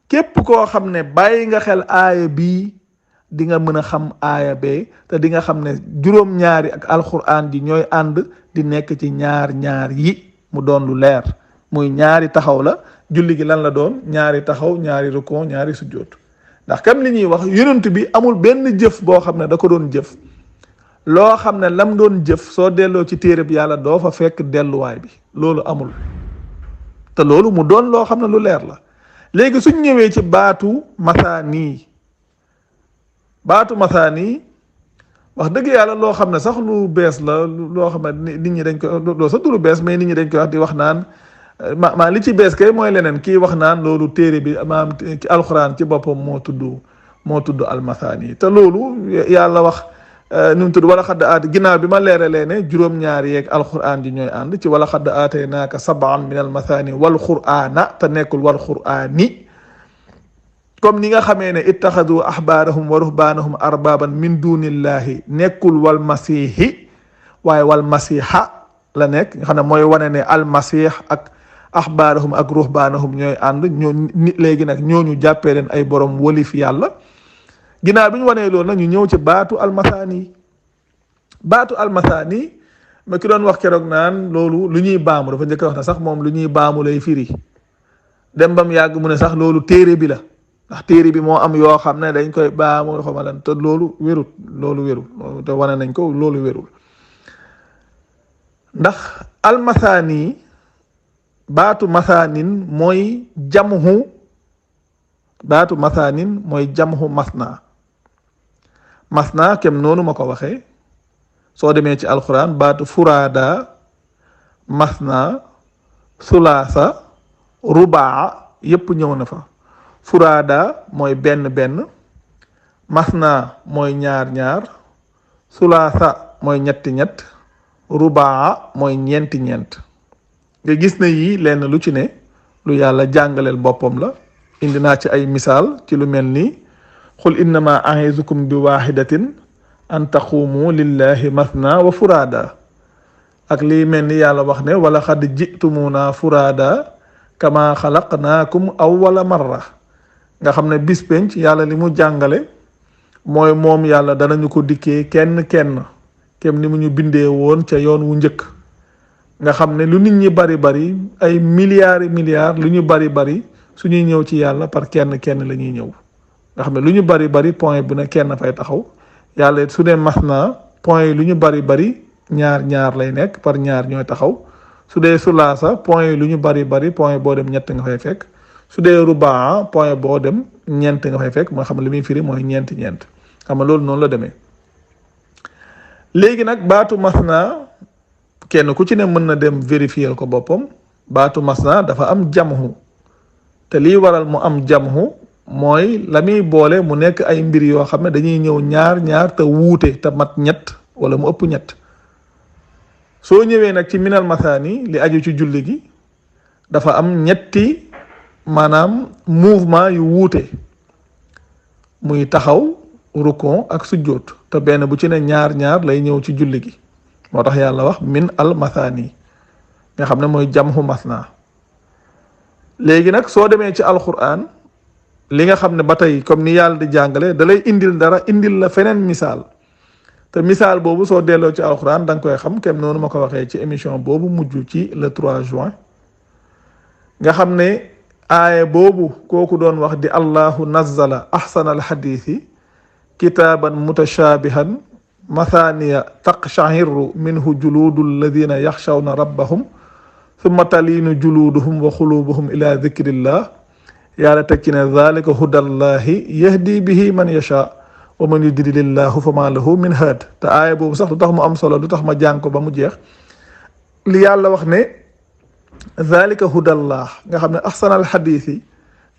képp koo xam ne bàyyi nga xel aaya bii di nga mën a xam aaya bee te di nga xam ne juróom-ñaari ak alquran ji ñooy ànd di nekk ci ñaar yi mu doon lu leer. muy ñaari taxaw la julli gi lan la doon ñaari taxaw ñaari rukon ñaari sujjóot ndax kam li ñuy wax yonent bi amul benn jëf boo xam ne da ko doon jëf loo xam ne lam doon jëf soo delloo ci téere bi yàlla doo fa fekk delluwaay bi loolu amul te loolu mu doon loo xam ne lu leer la. léegi suñ ñëwee ci baatu masaani wax dëgg yàlla loo xam ne sax lu bees la loo xam ne nit ñi dañ ko loolu sax du lu bees mais nit ñi dañ koy wax di wax naan maa li ci bees kay mooy leneen kii wax naan loolu téere bi maam ci alxuraan ci boppam moo tudd almasaani te loolu yàlla wax nu mu tudd wala xadd aat ginnaaw bi ma leeralee ne juróom-ñaari yeeg alxuraan ji ñooy ànd ci wala xadd aataynaaka sab'an min almasaani wal qur'aana te nekkul wal qur'aani comme ni nga xamee ne ittaxadu ahbaarahum wa ruhbaanahum arbaaban min dunillahi nekkul wal masihi waaye wal masiha la nekk nga xam ne mooy wane ne almasih ak axbaarahum ak ruhbaanahum ñooy ànd léegi nag ñooñu jàppee leen ay borom walif yàlla. ginnaaw bi ñu wanee loolu nag ñu ñëw ci baatu almasaani ma ki doon wax keroog naan loolu lu ñuy baamu dafa njëkk wax na sax moom lu ñuy baamu lay firi dem bam yàgg mu ne sax loolu téere bi la ndax téere bi moo am yoo xam ne dañ koy baamu xama lan te loolu wérul te wane nañ ko loolu wérul ndax almasaani baatu masaanin mooy jamhu masna kem noonu ma ko waxee soo demee ci alquran baatu furaada masna sulaasa rubaa yépp ñëw na fa. furaada mooy benn masna mooy ñaar sulaasa mooy ñett rubaa mooy ñeent nga gis na yii lenn lu ci ne lu yàlla jàngaleel boppam la. indi naa ci ay misaal ci lu mel ni qul innama a'izukum bi wahidatin an taqumu lillahi masna wa furaada ak lii mel ni yàlla wax ne wala xad jitumuna furaada kama xalaqnaakum awwala marra nga xam ne bis penc yàlla li mu jàngale mooy moom yàlla danañu ko dikkee kenn kem ni mu ñu bindee woon ca yoon wu njëkk nga xam ne lu nit ñi bari ay milliards lu ñu bari suñuy ñëw ci yàlla par kenn la ñuy ñëw nga xam ne lu ñu bari point bu ne kenn fay taxaw yàlla su dee masna point yi lu ñu bari ñaar lay nekk par ñaar ñooy taxaw su dee sulaasa point yi lu ñu bari point boo dem ñett nga fay fekk su dee rubaa point boo dem ñeent nga fay fekk mooy xam ne li muy firi mooy ñeent xam nga loolu noonu la demee. léegi nag baatu masna kenn ku ci ne mën na dem vérifier ko boppam baatu masna dafa am jamhu te lii waral mu am jamhu mooy la muy boole mu nekk ay mbir yoo xam ne dañuy ñëw ñaar te wuute te mat ñett wala mu ëpp ñett. soo ñëwee nag ci minal masaani li aju ci julli gi dafa am ñetti maanaam mouvement yu wuute muy taxaw rukon ak sujjóot te benn bu ci ne ñaar lay ñëw ci julli gi moo tax yàlla wax min al masaani nga xam ne mooy jamhu masna. léegi nag soo demee ci alquran li nga xam ne ba tey comme ni yàlla di jàngale da lay indil dara indil la feneen misaal te misaal boobu soo delloo ci alxuraan da nga koy xam kem noonu ma ko waxee ci émission boobu mujj ci le 3 juin nga xam ne aaya boobu kooku doon wax di allahu nazzala ahsana alxadiisi kitaaban mutashabihan mathaniya taqshahiru minhu juludu alladina yaxshawna rabbahum thumma talinu juluduhum wa xulubuhum ila dikrillah yàlla teg ci ne dhalika hudallahi yahdi bihi man yasha wa man yudlilillahu fama lahu min haad te aaya boobu sax lu tax mu am solo lu tax ma jàng ko ba mu jeex li yàlla wax ne dhalika hudallah nga xam ne ahsanal xadiisi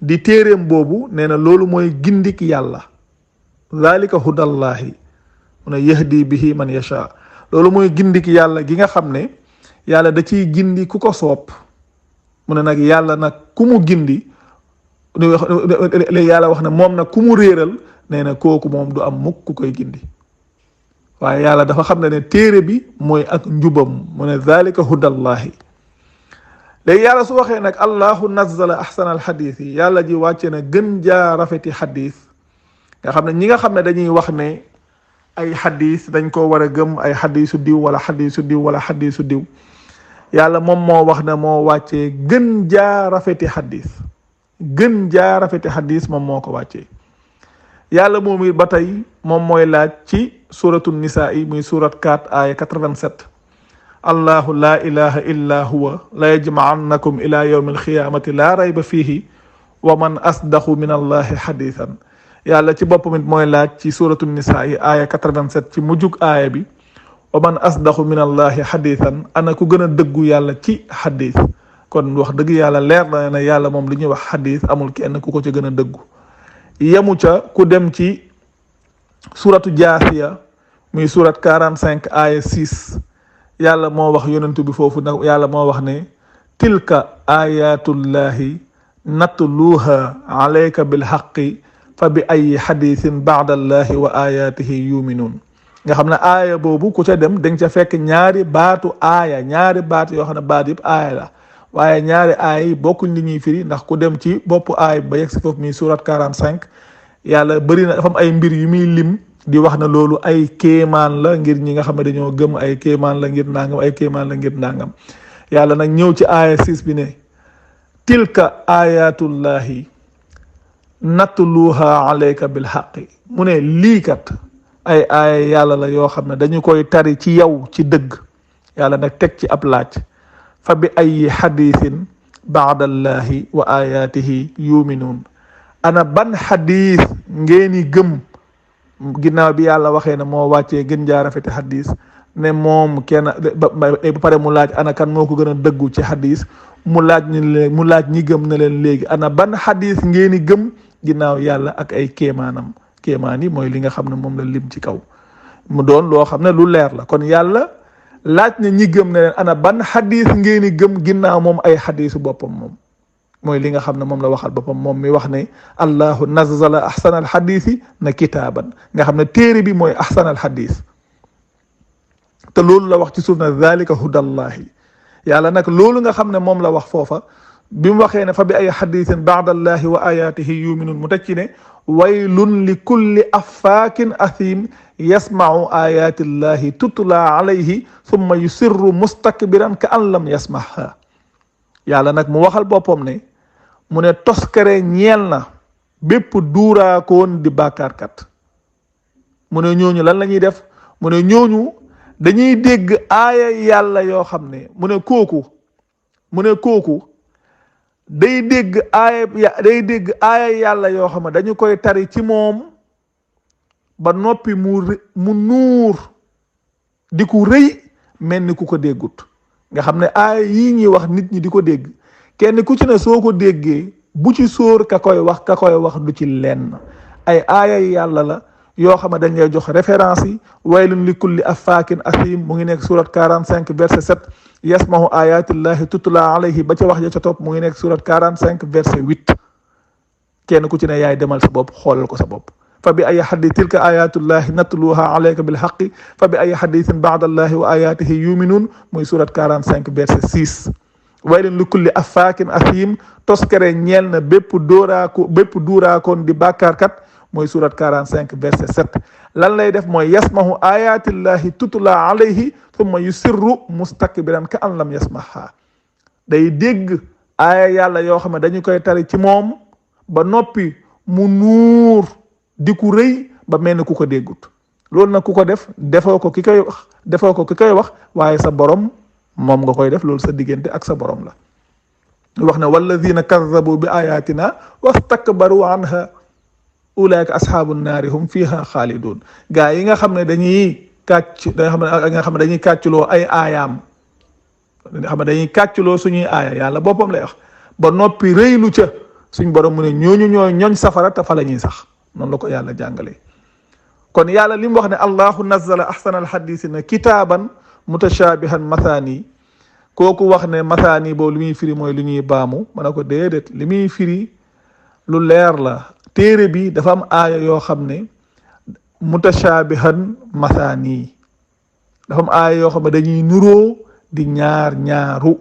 di téeréem boobu nee na loolu mooy gindik yàlla dhalika hudallahi mu ne yahdi bihi man yasha loolu mooy gindik yàlla gi nga xam ne yàlla da ciy gindi ku ko soob mu ne nag yàlla nag ku mu gindi yàlla wax ne moom nag ku mu réeral nee na kooku moom du am mukk ku koy gindi waaye yàlla dafa xam ne téere bi mooy ak njubam mu ne dhalika hudallahi léegi yàlla su waxee nag allahu nazzala ahsana alxadis yi yàlla ji wàcce na gën jaa rafeti xadis nga xam ne ñi nga xam ne dañuy wax ne ay xadis dañ ko war a gëm ay xadisu diw wala xadisu diw wala xadisu diw yàlla moom moo wax ne moo wàccee gën jaa rafeti xadis gën jaa rafeti xadis moom moo ko wàccee yàlla moom it ba tey moom mooy laaj ci suratu nisaa yi muy surat 4 aya 87 allahu la ilaha illa huwa la yajma'annakum ila yawmi alqiyamati la rayba fihi wa man asdaqu min allahi xadisan yàlla ci boppam it mooy laaj ci suratu nisaa yi aya 87 ci mujjug aaya bi wa man asdaqu min allahi xadisan ana ku gën a dëggu yàlla ci xadis kon wax dëgg yàlla leer na ne yàlla moom li ñuy wax xadis amul kenn ku ko ci gën a dëggu yemu ca ku dem ci suratu jaasiya muy surat 45 aya 6 yàlla moo wax yonentu bi foofu nag yàlla moo wax ne tilka ayatullahi natluha alayka bilxaqi fa bi ay xadisin baada allahi wa ayatihi yuminuun nga xam ne aaya boobu ku ca dem da nga ca fekk ñaari baatu aaya ñaari baat yoo xam ne baat yëpp aaya la waaye ñaari aaya yi bokkuñ li ñuy firi ndax ku dem ci boppu aaya ba yegg si foofu muy surat 45 yàlla bëri na dafa am ay mbir yu muy lim di wax na loolu ay kéemaan la ngir ñi nga xam ne dañoo gëm ay kéemaan la ngir nangam ay kéemaan la ngir nangam yàlla nag ñëw ci aaya 6 bi ne tilka ayatullahi natluha alayka bilxaqi mu ne lii kat ay aaya yàlla la yoo xam ne dañu koy tari ci yow ci dëgg yàlla nag teg ci ab laaj fa bi ay xadisin baadallahi wa ayatihi yuminuun ana ban xadis ngeeni gëm ginnaaw bi yàlla waxee ne moo wàccee gën jaa rafeti xadis ne moom kenn ba pare mu laaj ana kan moo ko gën a dëggu ci xadis mu laaj ñi gëm ne leen léegi ana ban xadis ngeeni gëm ginnaaw yàlla ak ay kéemaanam kéemaan yi mooy li nga xam ne moom la lim ci kaw mu doon loo xam ne lu leer la kon yàlla laaj na ñi gëm ne leen ana ban xadis ngeeni gëm ginnaaw moom ay xadisu boppam moom mooy li nga xam ne moom la waxal boppam moom mi wax ne allahu nazzala ahsanal xadisi na kitaaban nga xam ne téere bi mooy ahsanal xadis te loolu la wax ci suuf na dhalika hudallahi yàlla nag loolu nga xam ne moom la wax foofa bi mu waxee ne fa bi ay xadisin baadallahi wa ayatihi yuminun mu teg ci ne waylun li kulli affaakin athim yasmau ayatillahi tutla alayhi thumma yusirru mustakbiran ka an lam yasmaha yàlla nag mu waxal boppam ne mu ne toskare ñeel na bépp duuraakoon di bàkkaarkat mu ne ñooñu lan la ñuy def mu ne ñooñu dañuy dégg aaya yàlla yoo xam ne mu ne kooku day dégg aaya yàlla yoo xam ne dañu koy tari ci moom ba noppi mu nuur di ku rëy mel ni ku ko déggut nga xam ne aaya yii ñuy wax nit ñi di ko dégg kenn ku ci ne soo ko déggee bu ci sóor ka koy wax du ci lenn ay aaya yàlla la yoo xam ne dañ lay jox référence yi waylun li kulli affaakin asim mu ngi nekk surat 45 verset 7 yasmahu ayatillahi tutla alayhi ba ca wax ja ca topp mu ngi nekk surat 45 verset 8 kenn ku ci ne yaay demal sa bopp xoolal ko sa bopp fa bi ay xadis tilka ayatullahi natluha alayka bilxaqi fa bi ay xadisin baadallahi wa ayatihi yuminun muy surat 45 verset 6 waylun li kulli affaakin athim, toskere ñeel na bépp duuraakoon di bàkkaarkat, mooy surat 45 verset 7. lan lay def mooy yasmahu ayatillahi tutla alayhi thumma yusirru mustakbiran ka an lam yasmaha. day dégg aaya yàlla yoo xam ne dañu koy tari ci moom ba noppi mu nuur di ku rëy ba mel ni ku ko déggut. loolu nag ku ko def defoo ko ki koy wax waaye sa borom moom nga koy def, loolu sa diggante ak sa borom la. wax ne walladina kazzabu bi ayatina wastakbaru anha ulaika ashabu naari hum fiha xaalidun. gaa yi nga xam ne dañuy kàcculoo ay aayaam, nga xam ne dañuy kàcculoo suñuy aaya, yàlla boppam lay wax, ba noppi rëylu ca, suñ borom mu ne ñooñu ñooy ñooñ safara te fa la ñuy sax. noonu la ko yàlla jàngalee. kon yàlla li mu wax ne allahu nazzala ahsana alhadisi ne kitaaban mutashabihan mathani, kooku wax ne mathani boobu li muy firi mooy lu ñuy baamu. ma ne ko déedéet, li muy firi lu leer la. téere bi dafa am aaya yoo xam ne mutashabihan mathani, dafa am aaya yoo xam ne dañuy nuroo di ñaar ñaaru,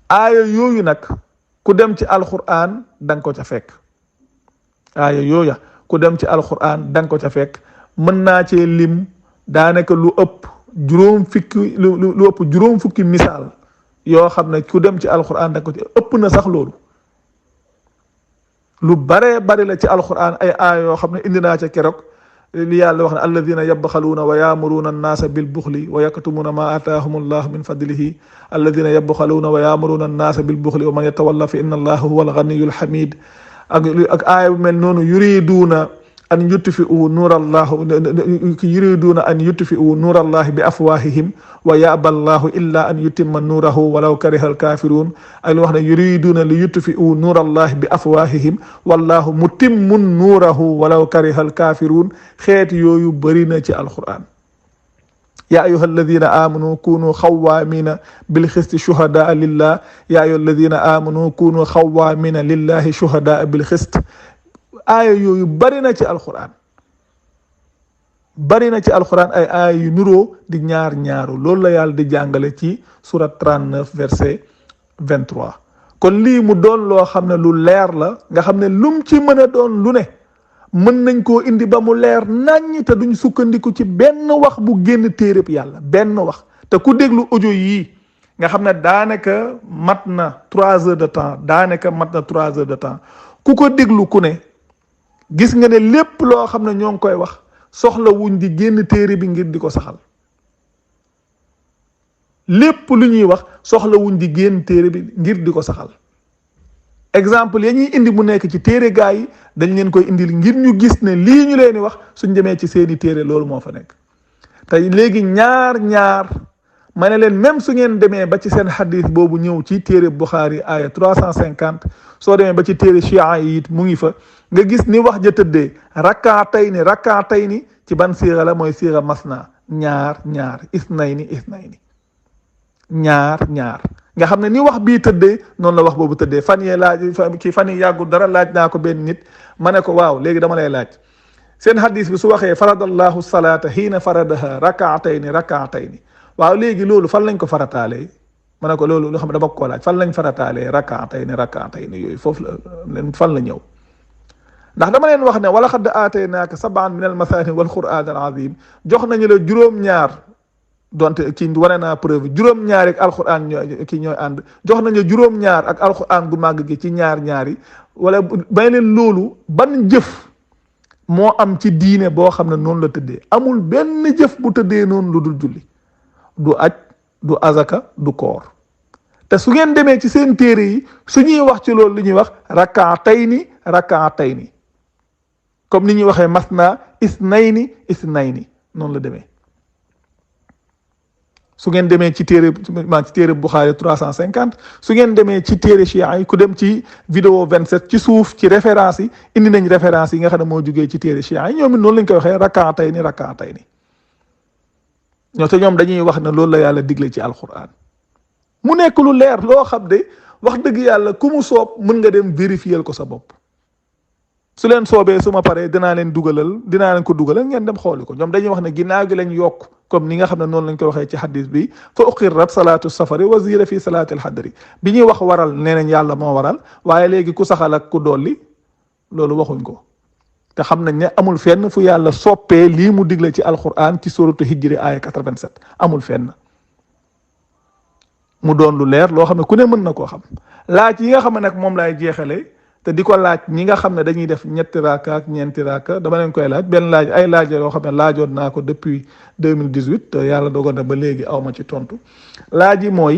aaya yooyu nag ku dem ci alquran danga ko ca fekk. aaya yooya ku dem ci alquran danga ko ca fekk. mën naa cee lim daanaka lu ëpp juróom fukki misaal yoo xam ne ku dem ci alquran danga ko ci ëpp na sax loolu. lu bare bari la ci alquran ay aaya yoo xam ne indi naa ca keroog li yàlla wax ne alladina yabxaluuna wa yaamuruuna annaasa bilbuxli wa yaktumuna ma ataahum allahu min fadlihi, alladina yabxaluuna wa yaamuruuna annaasa bilbuxli wa man yatawalla fa inna allaha huwa alganiyu alhamid. ak aaya bu mel noonu yuriduuna an yutfi'u nuurallahi bi afwahihim wa ya'ba allahu illa an yutimma nuurahu walaw kariha alkafirun. ak lu wax ne yuriduuna li yutfi'u nuurallahi bi afwahihim wallahu mutimmu nuurahu walaw kariha alkafirun. xeet yooyu bëri na ci alquran. ya ayuha alladina amanu kunu xawaamina bilxisti shuhadaa lillah, ya ayuha alladina amanu kunu xawaamina lillahi shuhadaa bilxist. aaya yooyu bari na ci alquran, ay aaya yu nuroo di ñaaru. loolu la yàlla di jàngale ci surat 39 verset 23. kon lii mu doon loo xam ne lu leer la, nga xam ne lum ci mën a doon lu ne mën nañ koo indi ba mu leer naññ te duñ sukkandiku ci benn wax bu génn téereb yàlla, benn wax. te ku déglu audio yii nga xam ne daanaka mat na 3 heures de temps, ku ko déglu ku ne gis nga ne lépp loo xam ne ñoo ngi koy wax soxla wuñ di génn téere bi ngir di ko saxal. lépp lu ñuy wax soxla wuñ di génn téere bi ngir di ko saxal. exemple ya ñuy indi mu nekk ci téere gaa yi dañ leen koy indil ngir ñu gis ne lii ñu leen di wax suñ demee ci seeni téere loolu moo fa nekk. te léegi ñaar ma ne leen même su ngeen demee ba ci seen xadis boobu ñëw ci téere Buxaari aaya 350, soo demee ba ci téere Chia yi it mu ngi fa, nga gis ni wax ja tëddee rakkaatayni ci ban siira la, mooy siira masna, ñaar isnayni ñaar nga xam ne ni wax bii tëddee noonu la wax boobu tëddee. fan yi yàggul dara laaj naa ko benn nit, ma ne ko waaw léegi dama lay laaj, seen hadis bi su waxee faradallahu salaata hiina faradaha rakaatayni waaw léegi loolu fan lañ ko farataalee? ma ne ko loolu loo xam ne dama ko laaj, fan lañ farataalee rakaatayni yooyu foofu la fan la ñëw. ndax dama leen wax ne wala xad aataynaaka sab'an min al-mathani wal qur'an al-azim, jox nañu la juróom-ñaar, donte kii wane naa preuve juróom-ñaar ak alquran ñooy ànd, jox nañu juróom-ñaar ak alquran gu màgg gi ci ñaari wala bay leen loolu ban jëf moo am ci diine boo xam ne noonu la tëddee? amul benn jëf bu tëddee noonu lu dul julli, du aj, du azaka, du koor. te su ngeen demee ci seen téere yi su ñuy wax ci loolu li ñuy wax rakaatayni comme ni ñuy waxee masna isnayni noonu la demee. su ngeen demee ci téere Buxaari 350, su ngeen demee ci téere Chia yi, ku dem ci vidéo 27 ci suuf ci référence yi indi nañ référence yi nga xam ne moo jugee ci téere Chia yi, ñoom it noonu lañ koy waxee rakaatayni ñoom dañuy wax ne loolu la yàlla digle ci alquran. mu nekk lu leer loo xam de wax dëgg yàlla ku mu soob mën nga dem vérifier ko sa bopp. su leen soobee su ma paree dinaa leen ko dugalal ngeen dem xooli ko. ñoom dañuy wax ne ginnaaw gi lañ yokk comme ni nga xam ne noonu lañ ko waxee ci xadis bi fa uqirrat salaatu safari wa zira fi salaati alxadri bi ñuy wax waral nee nañ yàlla moo waral waaye léegi ku saxal ak ku dolli loolu waxuñ ko te xam nañ ne amul fenn fu yàlla soppee lii mu digle ci alquran ci suratu hijri aya 87 amul fenn mu doon lu leer loo xam ne ku ne mën na koo xam laaj yi nga xam ne nag moom laay jeexale te di ko laaj ñi nga xam ne dañuy def ñetti raaka ak ñeenti raaka dama leen koy laaj benn laaj ay laaj yoo xam ne laajoon naa ko depuis 2018 te yàlla dogal na ba léegi awma ci tontu laaj yi mooy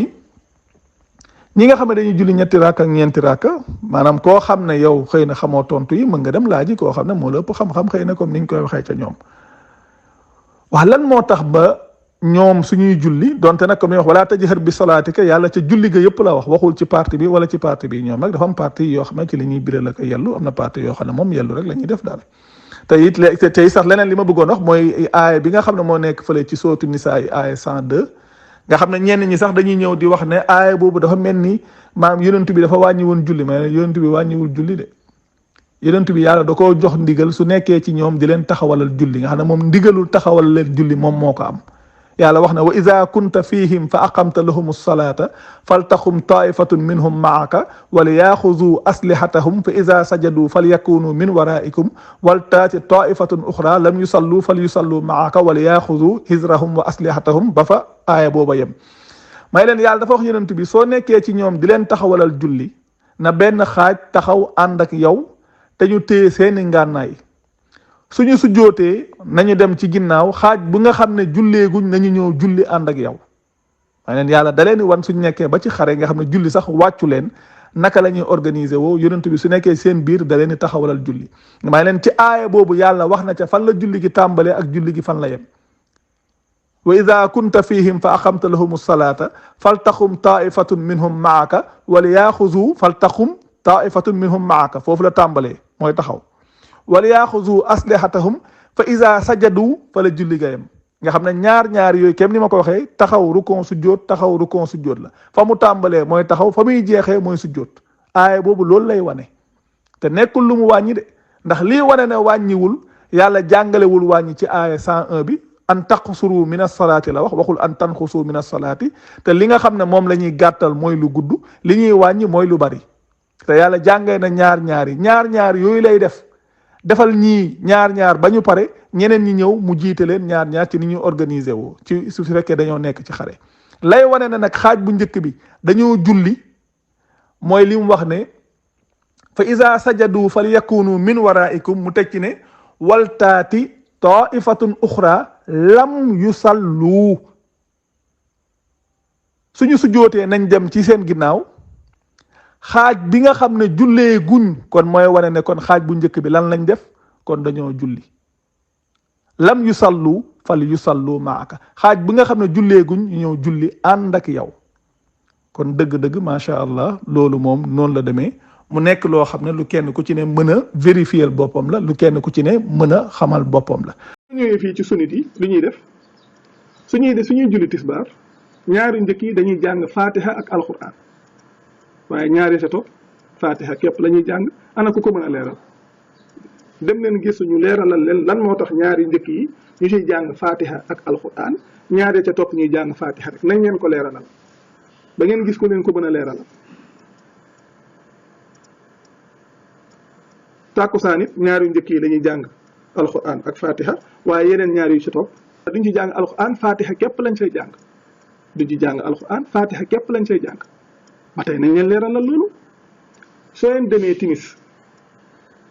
ñi nga xam ne dañuy julli ñetti raaka ak ñeenti raaka maanaam koo xam ne yow xëy na xamoo tontu yi mën nga dem laaj yi koo xam ne moo la ëpp xam-xam xëy na comme niñ koy waxee ca ñoom wax lan moo tax ba ñoom suñuy julli donte nag comme ni wax wala tajhar bi salaatika yàlla ca julli ga yëpp la wax waxul ci parti bi wala ci parti bi ñoom nag dafa am parti yoo xam ne ci li ñuy biral ak yellu am na parti yoo xam ne moom yellu rek la ñuy def daal te it tey sax leneen li ma bëggoon wax mooy aaya bi nga xam ne moo nekk fële ci sootu nisaa yi aaya 102 nga xam ne ñenn ñi sax dañuy ñëw di wax ne aaya boobu dafa mel ni maam yonent bi dafa wàññi woon julli mais yonent bi wàññiwul julli de yonent bi yàlla da koo jox ndigal su nekkee ci ñoom di leen taxawalal julli nga xam ne moom ndigalul taxawal leen julli moom moo ko am yàlla wax na wa ida kunta fihim fa aqamta lahum alsalata faltaxum taifatun minhum maaka waliyaaxudu aslihatahum fa ida sajadu falyakunu min waraikum waltaati taifatun uxra lam yusallu falyusallu maaka waliyaaxudu hizrahum wa aslihatahum ba fa aaya booba yem may leen yàlla dafa wax yonent bi soo nekkee ci ñoom di leen taxawalal julli na benn xaaj taxaw ànd ak yow te ñu téye seeni ngànnaay suñu sujjootee nañu dem ci ginnaaw xaaj bu nga xam ne julleeguñ nañu ñëw julli ànd ak yow may leen yàlla da leen wan suñu nekkee ba ci xare nga xam ne julli sax wàccu leen naka la ñuy organiser woo yonent bi su nekkee seen biir da leen di taxawalal julli may leen ci aaya boobu yàlla wax na ca fan la julli gi tàmbalee ak julli gi fan la yem wa ida kunta fihim fa aqamta lahum salata faltaxum taifatun minhum maaka waliyaaxuzu faltaxum taifatun minhum maaka foofu la tàmbalee mooy taxaw waliyaaxuzu aslihatahum fa ida sajadu fa la julli gayam nga xam ne ñaar yooyu kem ni ma ko waxee taxaw rukon sujjóot taxaw rukon sujjóot la fa mu tàmbalee mooy taxaw fa muy jeexee mooy sujjóot aaya boobu loolu lay wane te nekkul lu mu wàññi de ndax lii wane ne wàññiwul yàlla jàngalewul wàññi ci aaya 101 bi an taqsuru min as-salaati la wax waxul an tanqusu min as-salaati te li nga xam ne moom la ñuy gàttal mooy lu gudd li ñuy wàññi mooy lu bari te yàlla jàngee na ñaar yooyu lay def defal ñii ñaar ba ñu pare ñeneen ñi ñëw mu jiite leen ñaar ci ni ñuy organiser woo ci su fekkee dañoo nekk ci xare lay wane ne nag xaaj bu njëkk bi dañoo julli mooy li mu wax ne fa iza sajadu fal yakunu min waraikum mu teg ci ne waltaati taifatun uxra lam yusallu suñu sujjootee nañ dem ci seen ginnaaw xaaj bi nga xam ne jullee guñ kon mooy wane ne kon xaaj bu njëkk bi lan lañ def kon dañoo julli lam yusallu fal yusallu maaka xaaj bi nga xam ne jullee guñ ñu ñëw julli ànd ak yow kon dëgg-dëgg macha allah loolu moom noonu la demee mu nekk loo xam ne lu kenn ku ci ne mën a vérifier boppam la lu kenn ku ci ne mën a xamal boppam la. su ñëwee fii ci sunnit yi li ñuy def suñuy julli tisbaar ñaari njëkk yi dañuy jàng fatiha ak alquran waaye ñaari sa topp fatiha képp la ñuy jàng ana ku ko mën a leeral dem leen gis ñu leeralal leen lan moo tax ñaari njëkk yi ñu ciy jàng fatiha ak alquran ñaari ca topp ñuy jàng fatiha rek nañ leen ko leeralal ba ngeen gis ko leen ko mën a leeralal. tàkkusaan it ñaari njëkk yi dañuy jàng alquran ak fatiha waaye yeneen ñaari yu ci topp duñ ci jàng alquran fatiha képp lañ say jàng duñ ci jàng alquran fatiha képp lañ say jàng ba tey nañ leen leeralal loolu soo leen demee timis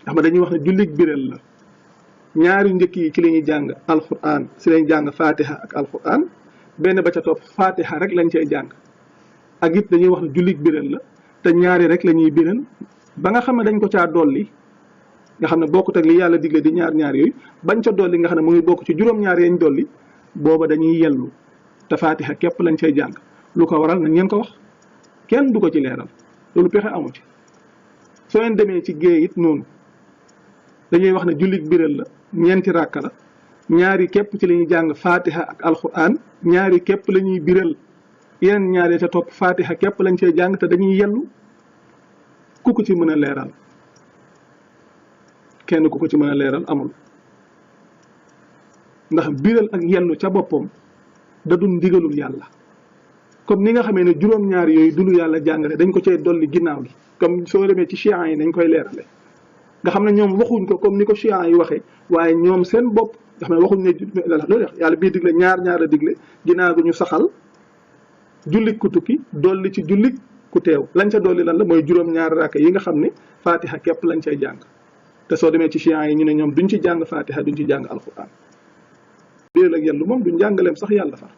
xam nga dañuy wax ne jullit biral la ñaari njëkk yi ci la ñuy jàng alquran si lañ jàng fatiha ak alquran benn ba ca topp fatiha rek lañ cay jàng ak it dañuy wax ne jullit biral la te ñaari rek la ñuy biral ba nga xam ne dañ ko caa dolli nga xam ne bokkut ak li yàlla digle di ñaar yooyu bañ ca dolli nga xam ne mu ngi bokk ci juróom-ñaar yañ dolli booba dañuy yellu te fatiha képp lañ cay jàng lu ko waral nañ ngeen ko wax kenn du ko ci leeral loolu pexe amu ci soo leen demee ci géej it noonu dañuy wax ne jullit biral la ñeenti ràkka la ñaari képp ci la ñuy jàng fatiha ak alquran ñaari képp la ñuy biral yeneen ñaari ca topp fatiha képp lañ cay jàng te dañuy yellu ku ko ci mën a leeral kenn ku ko ci mën a leeral amul ndax biral ak yellu ca boppam da du ndigalul yàlla comme ni nga xamee ne juróom-ñaar yooyu du lu yàlla jàngale dañ ko cay dolli ginnaaw gi comme soo demee ci chiites yi nañ koy leerale nga xam ne ñoom waxuñ ko comme ni ko chiites yi waxee waaye ñoom seen bopp nga xam ne waxuñ ne loolu wax yàlla bii digle ñaar la digle ginnaaw gi ñu saxal jullit ku tukki dolli ci jullit ku teew lañ ca dolli lan la mooy juróom-ñaari raaka yi nga xam ne fatiha képp lañ cay jàng te soo demee ci chiites yi ñu ne ñoom duñ ci jàng fatiha duñ ci jàng alquran biral ak yellu moom duñ jàngaleem sax yàlla far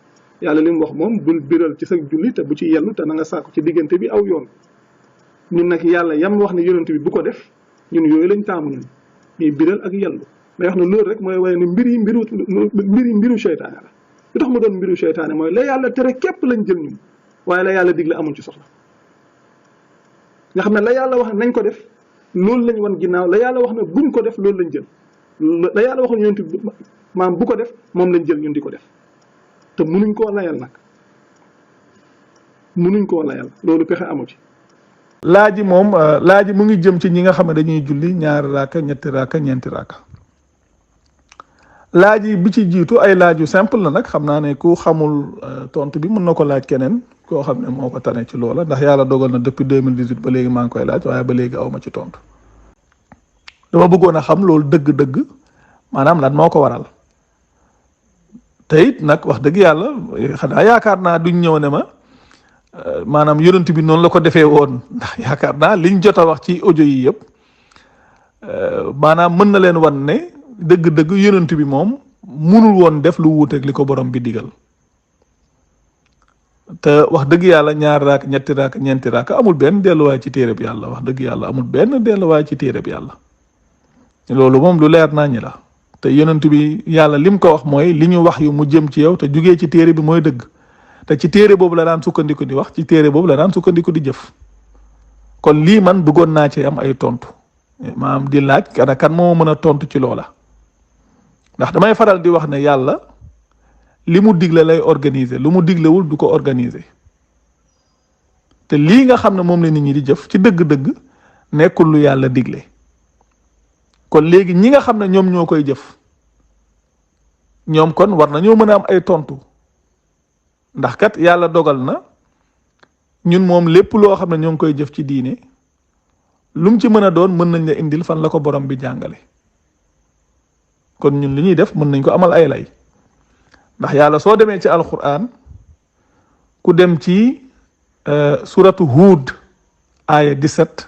yàlla li mu wax moom bul biral ci sa julli te bu ci yellu te na nga sàkku ci diggante bi aw yoon ñun nag yàlla yam wax ne yonent bi bu ko def ñun yooyu lañ taamu ñun ñuy biral ak yellu may wax ne loolu rek mooy waaye ne mbiru seytaane la lu tax mu doon mbiru seytaane mooy la yàlla tere képp lañ jël ñun waaye la yàlla digle amuñ ci soxla nga xam ne la yàlla wax ne nañ ko def loolu lañ wan ginnaaw la yàlla wax ne buñ ko def loolu lañ jël la yàlla waxoon yonent bi maam bu ko def moom lañ jël ñun di ko def te munuñ koo layal nag munuñ koo layal loolu pexe amu ci. laaj yi moom laaj yi mu ngi jëm ci ñi nga xam ne dañuy julli ñaari raaka ñetti raaka ñeenti raaka laaj yi bi ci jiitu ay laaj yu simple la nag xam naa ne ku xamul tontu bi mën na ko laaj keneen koo xam ne moo ko tane ci loola ndax yàlla dogal na depuis 2018 ba léegi maa ngi koy laaj waaye ba léegi aw ma ci tontu dama bëggoon a xam loolu dëgg-dëgg maanaam lan moo ko waral. te it nag wax dëgg yàlla xanaa yaakaar naa duñ ñëw ne ma maanaam yonent bi noonu la ko defee woon ndax yaakaar naa liñ jot a wax ci audio yi yëpp maanaam mën na leen wan ne dëgg-dëgg yonent bi moom munul woon def lu wuuteeg li ko borom bi digal te wax dëgg yàlla ñaar raak ñetti raak ñeenti raak amul benn delluwaay ci téereb yàlla wax dëgg yàlla amul benn delluwaay ci téereb yàlla loolu moom lu leer naa ñi la. te yonent bi yàlla lim ko wax mooy li ñu wax yu mu jëm ci yow te jugee ci téere bi mooy dëgg te ci téere boobu la daan sukkandiku di wax ci téere boobu la daan sukkandiku di jëf kon lii man bëggoon naa ci am ay tontu maanaam di laaj kana kan moo mën a tontu ci loola ndax damay faral di wax ne yàlla li mu digle lay organiser lu mu diglewul du ko organiser te lii nga xam ne moom la nit ñi di jëf ci dëgg-dëgg nekkul lu yàlla digle. kon léegi ñi nga xam ne ñoom ñoo koy jëf ñoom kon war nañoo mën a am ay tontu ndax kat yàlla dogal na ñun moom lépp loo xam ne ñoo ngi koy jëf ci diine lu mu ci mën a doon mën nañ la indil fan la ko borom bi jàngale kon ñun li ñuy def mën nañ ko amal ay lay ndax yàlla soo demee ci alquran ku dem ci suratu Huud aaya 17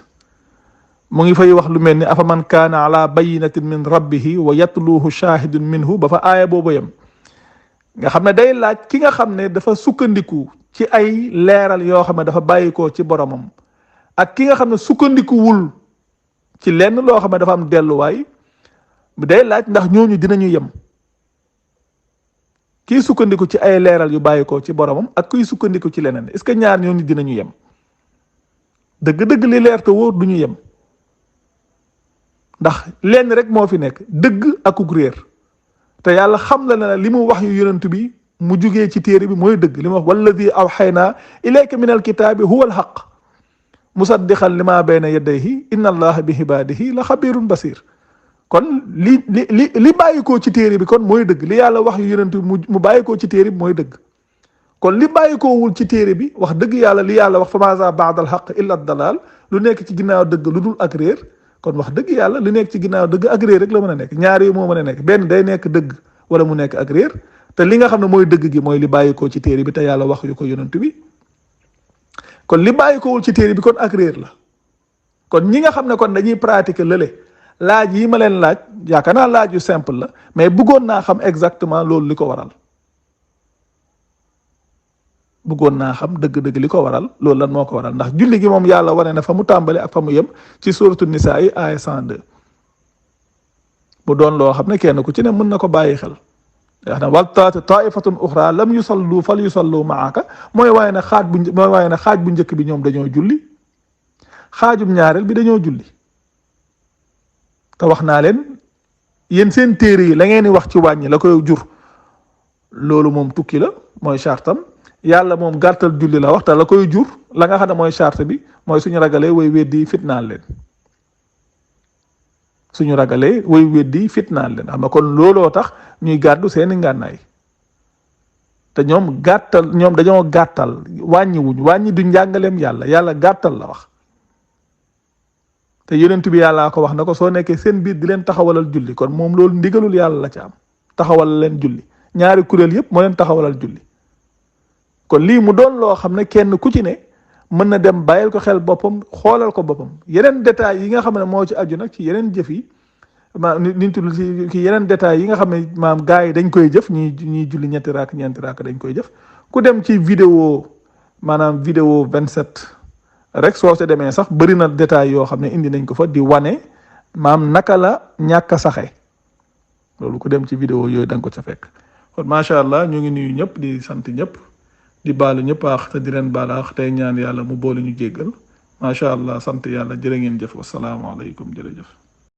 mu ngi fay wax lu mel ni afa man kaana ala bayinatin min rabbihi wa yatluhu shahidun minhu ba fa aaya boobu yem nga xam ne day laaj ki nga xam ne dafa sukkandiku ci ay leeral yoo xam ne dafa bàyyikoo ci boromam ak ki nga xam ne sukkandikuwul ci lenn loo xam ne dafa am delluwaay day laaj ndax ñooñu dinañu yem kii sukkandiku ci ay leeral yu bàyyikoo ci boromam ak kuy sukkandiku ci leneen est-ce que ñaar ñooñu dinañu yem dëgg-dëgg li leer te wóor du ñu yem ndax lenn rek moo fi nekk dëgg akuk réer te yàlla xam la ne li mu wax yu yonent bi mu jugee ci téere bi mooy dëgg li mu wax walladi awxaynaa ilayka min alkitaabi huwa alxaq musaddiqan lima bayna yadayhi inna allaha bi ibaadihi la xabirun basir kon li bàyyikoo ci téere bi kon mooy dëgg li yàlla wax yu yonent bi mu bàyyikoo ci téere bi mooy dëgg kon li bàyyikoowul ci téere bi wax dëgg yàlla li yàlla wax fa maza baada alxaq illa dalal lu nekk ci ginnaaw dëgg lu dul ak réer kon wax dëgg yàlla li nekk ci ginnaaw dëgg ak réer rek la mën a nekk ñaar yi moo mën a nekk benn day nekk dëgg wala mu nekk ak réer te li nga xam ne mooy dëgg gi mooy li bàyyikoo ci téere bi te yàlla wax yu ko yonent bi kon li bàyyikoowul ci téere bi kon ak réer la kon ñi nga xam ne kon dañuy pratiquer lële laaj yi ma leen laaj yaakaar naa laaj yu simple la mais bëggoon naa xam exactement loolu li ko waral bëggoon naa xam dëgg-dëgg li ko waral loolu lan moo ko waral ndax julli gi moom yàlla wane na fa mu tàmbali ak fa mu yem ci suratu nisaa yi aaya 102 bu doon loo xam ne kenn ku ci ne mën na ko bàyyi xel wax na waltaati taifatun uxra lam yusallu fal yusallu maaka mooy waaye ne xaaj bu njëkk bi ñoom dañoo julli xaajum ñaareel bi dañoo julli te wax naa leen yéen seen téere yi la ngeen di wax ci wàññi la koy jur loolu moom tukki la mooy chartam yàlla moom gàttal julli la wax te la koy jur la nga xam ne mooy charte bi mooy suñu ragalee way weddi fitnaal leen suñu ragalee way weddi fitnaal leen xam nga kon looloo tax ñuy gàddu seeni ngànnaay te ñoom dañoo gàttal wàññi du njàngaleem yàlla gàttal la wax. te yonent bi yàllaa ko wax na ko soo nekkee seen biir di leen taxawalal julli kon moom loolu ndigalul yàlla la ci am taxawal leen julli ñaari kuréel yëpp moo leen taxawalal julli. kon lii mu doon loo xam ne kenn ku ci ne mën na dem bàyyil ko xel boppam xoolal ko boppam yeneen détails yi nga xam ne moo ci aju nag ci yeneen jëf yi niñ tudd ci yeneen détails yi nga xam ne maam gars yi dañ koy jëf ñuy julli ñeenti raak dañ koy jëf ku dem ci vidéo 27 rek soo se demee sax bëri na détails yoo xam ne indi nañ ko fa di wane maam naka la ñàkk a saxe loolu ku dem ci vidéo yooyu da nga ko ca fekk. kon macha allah ñu ngi nuyu ñëpp di sant ñëpp di baalu ñëpp aax te di leen baal aax tey ñaan yàlla mu boole ñu jéggal macha allah sant yàlla jërë ngeen jëf wasalaamaaleykum jërëjëf.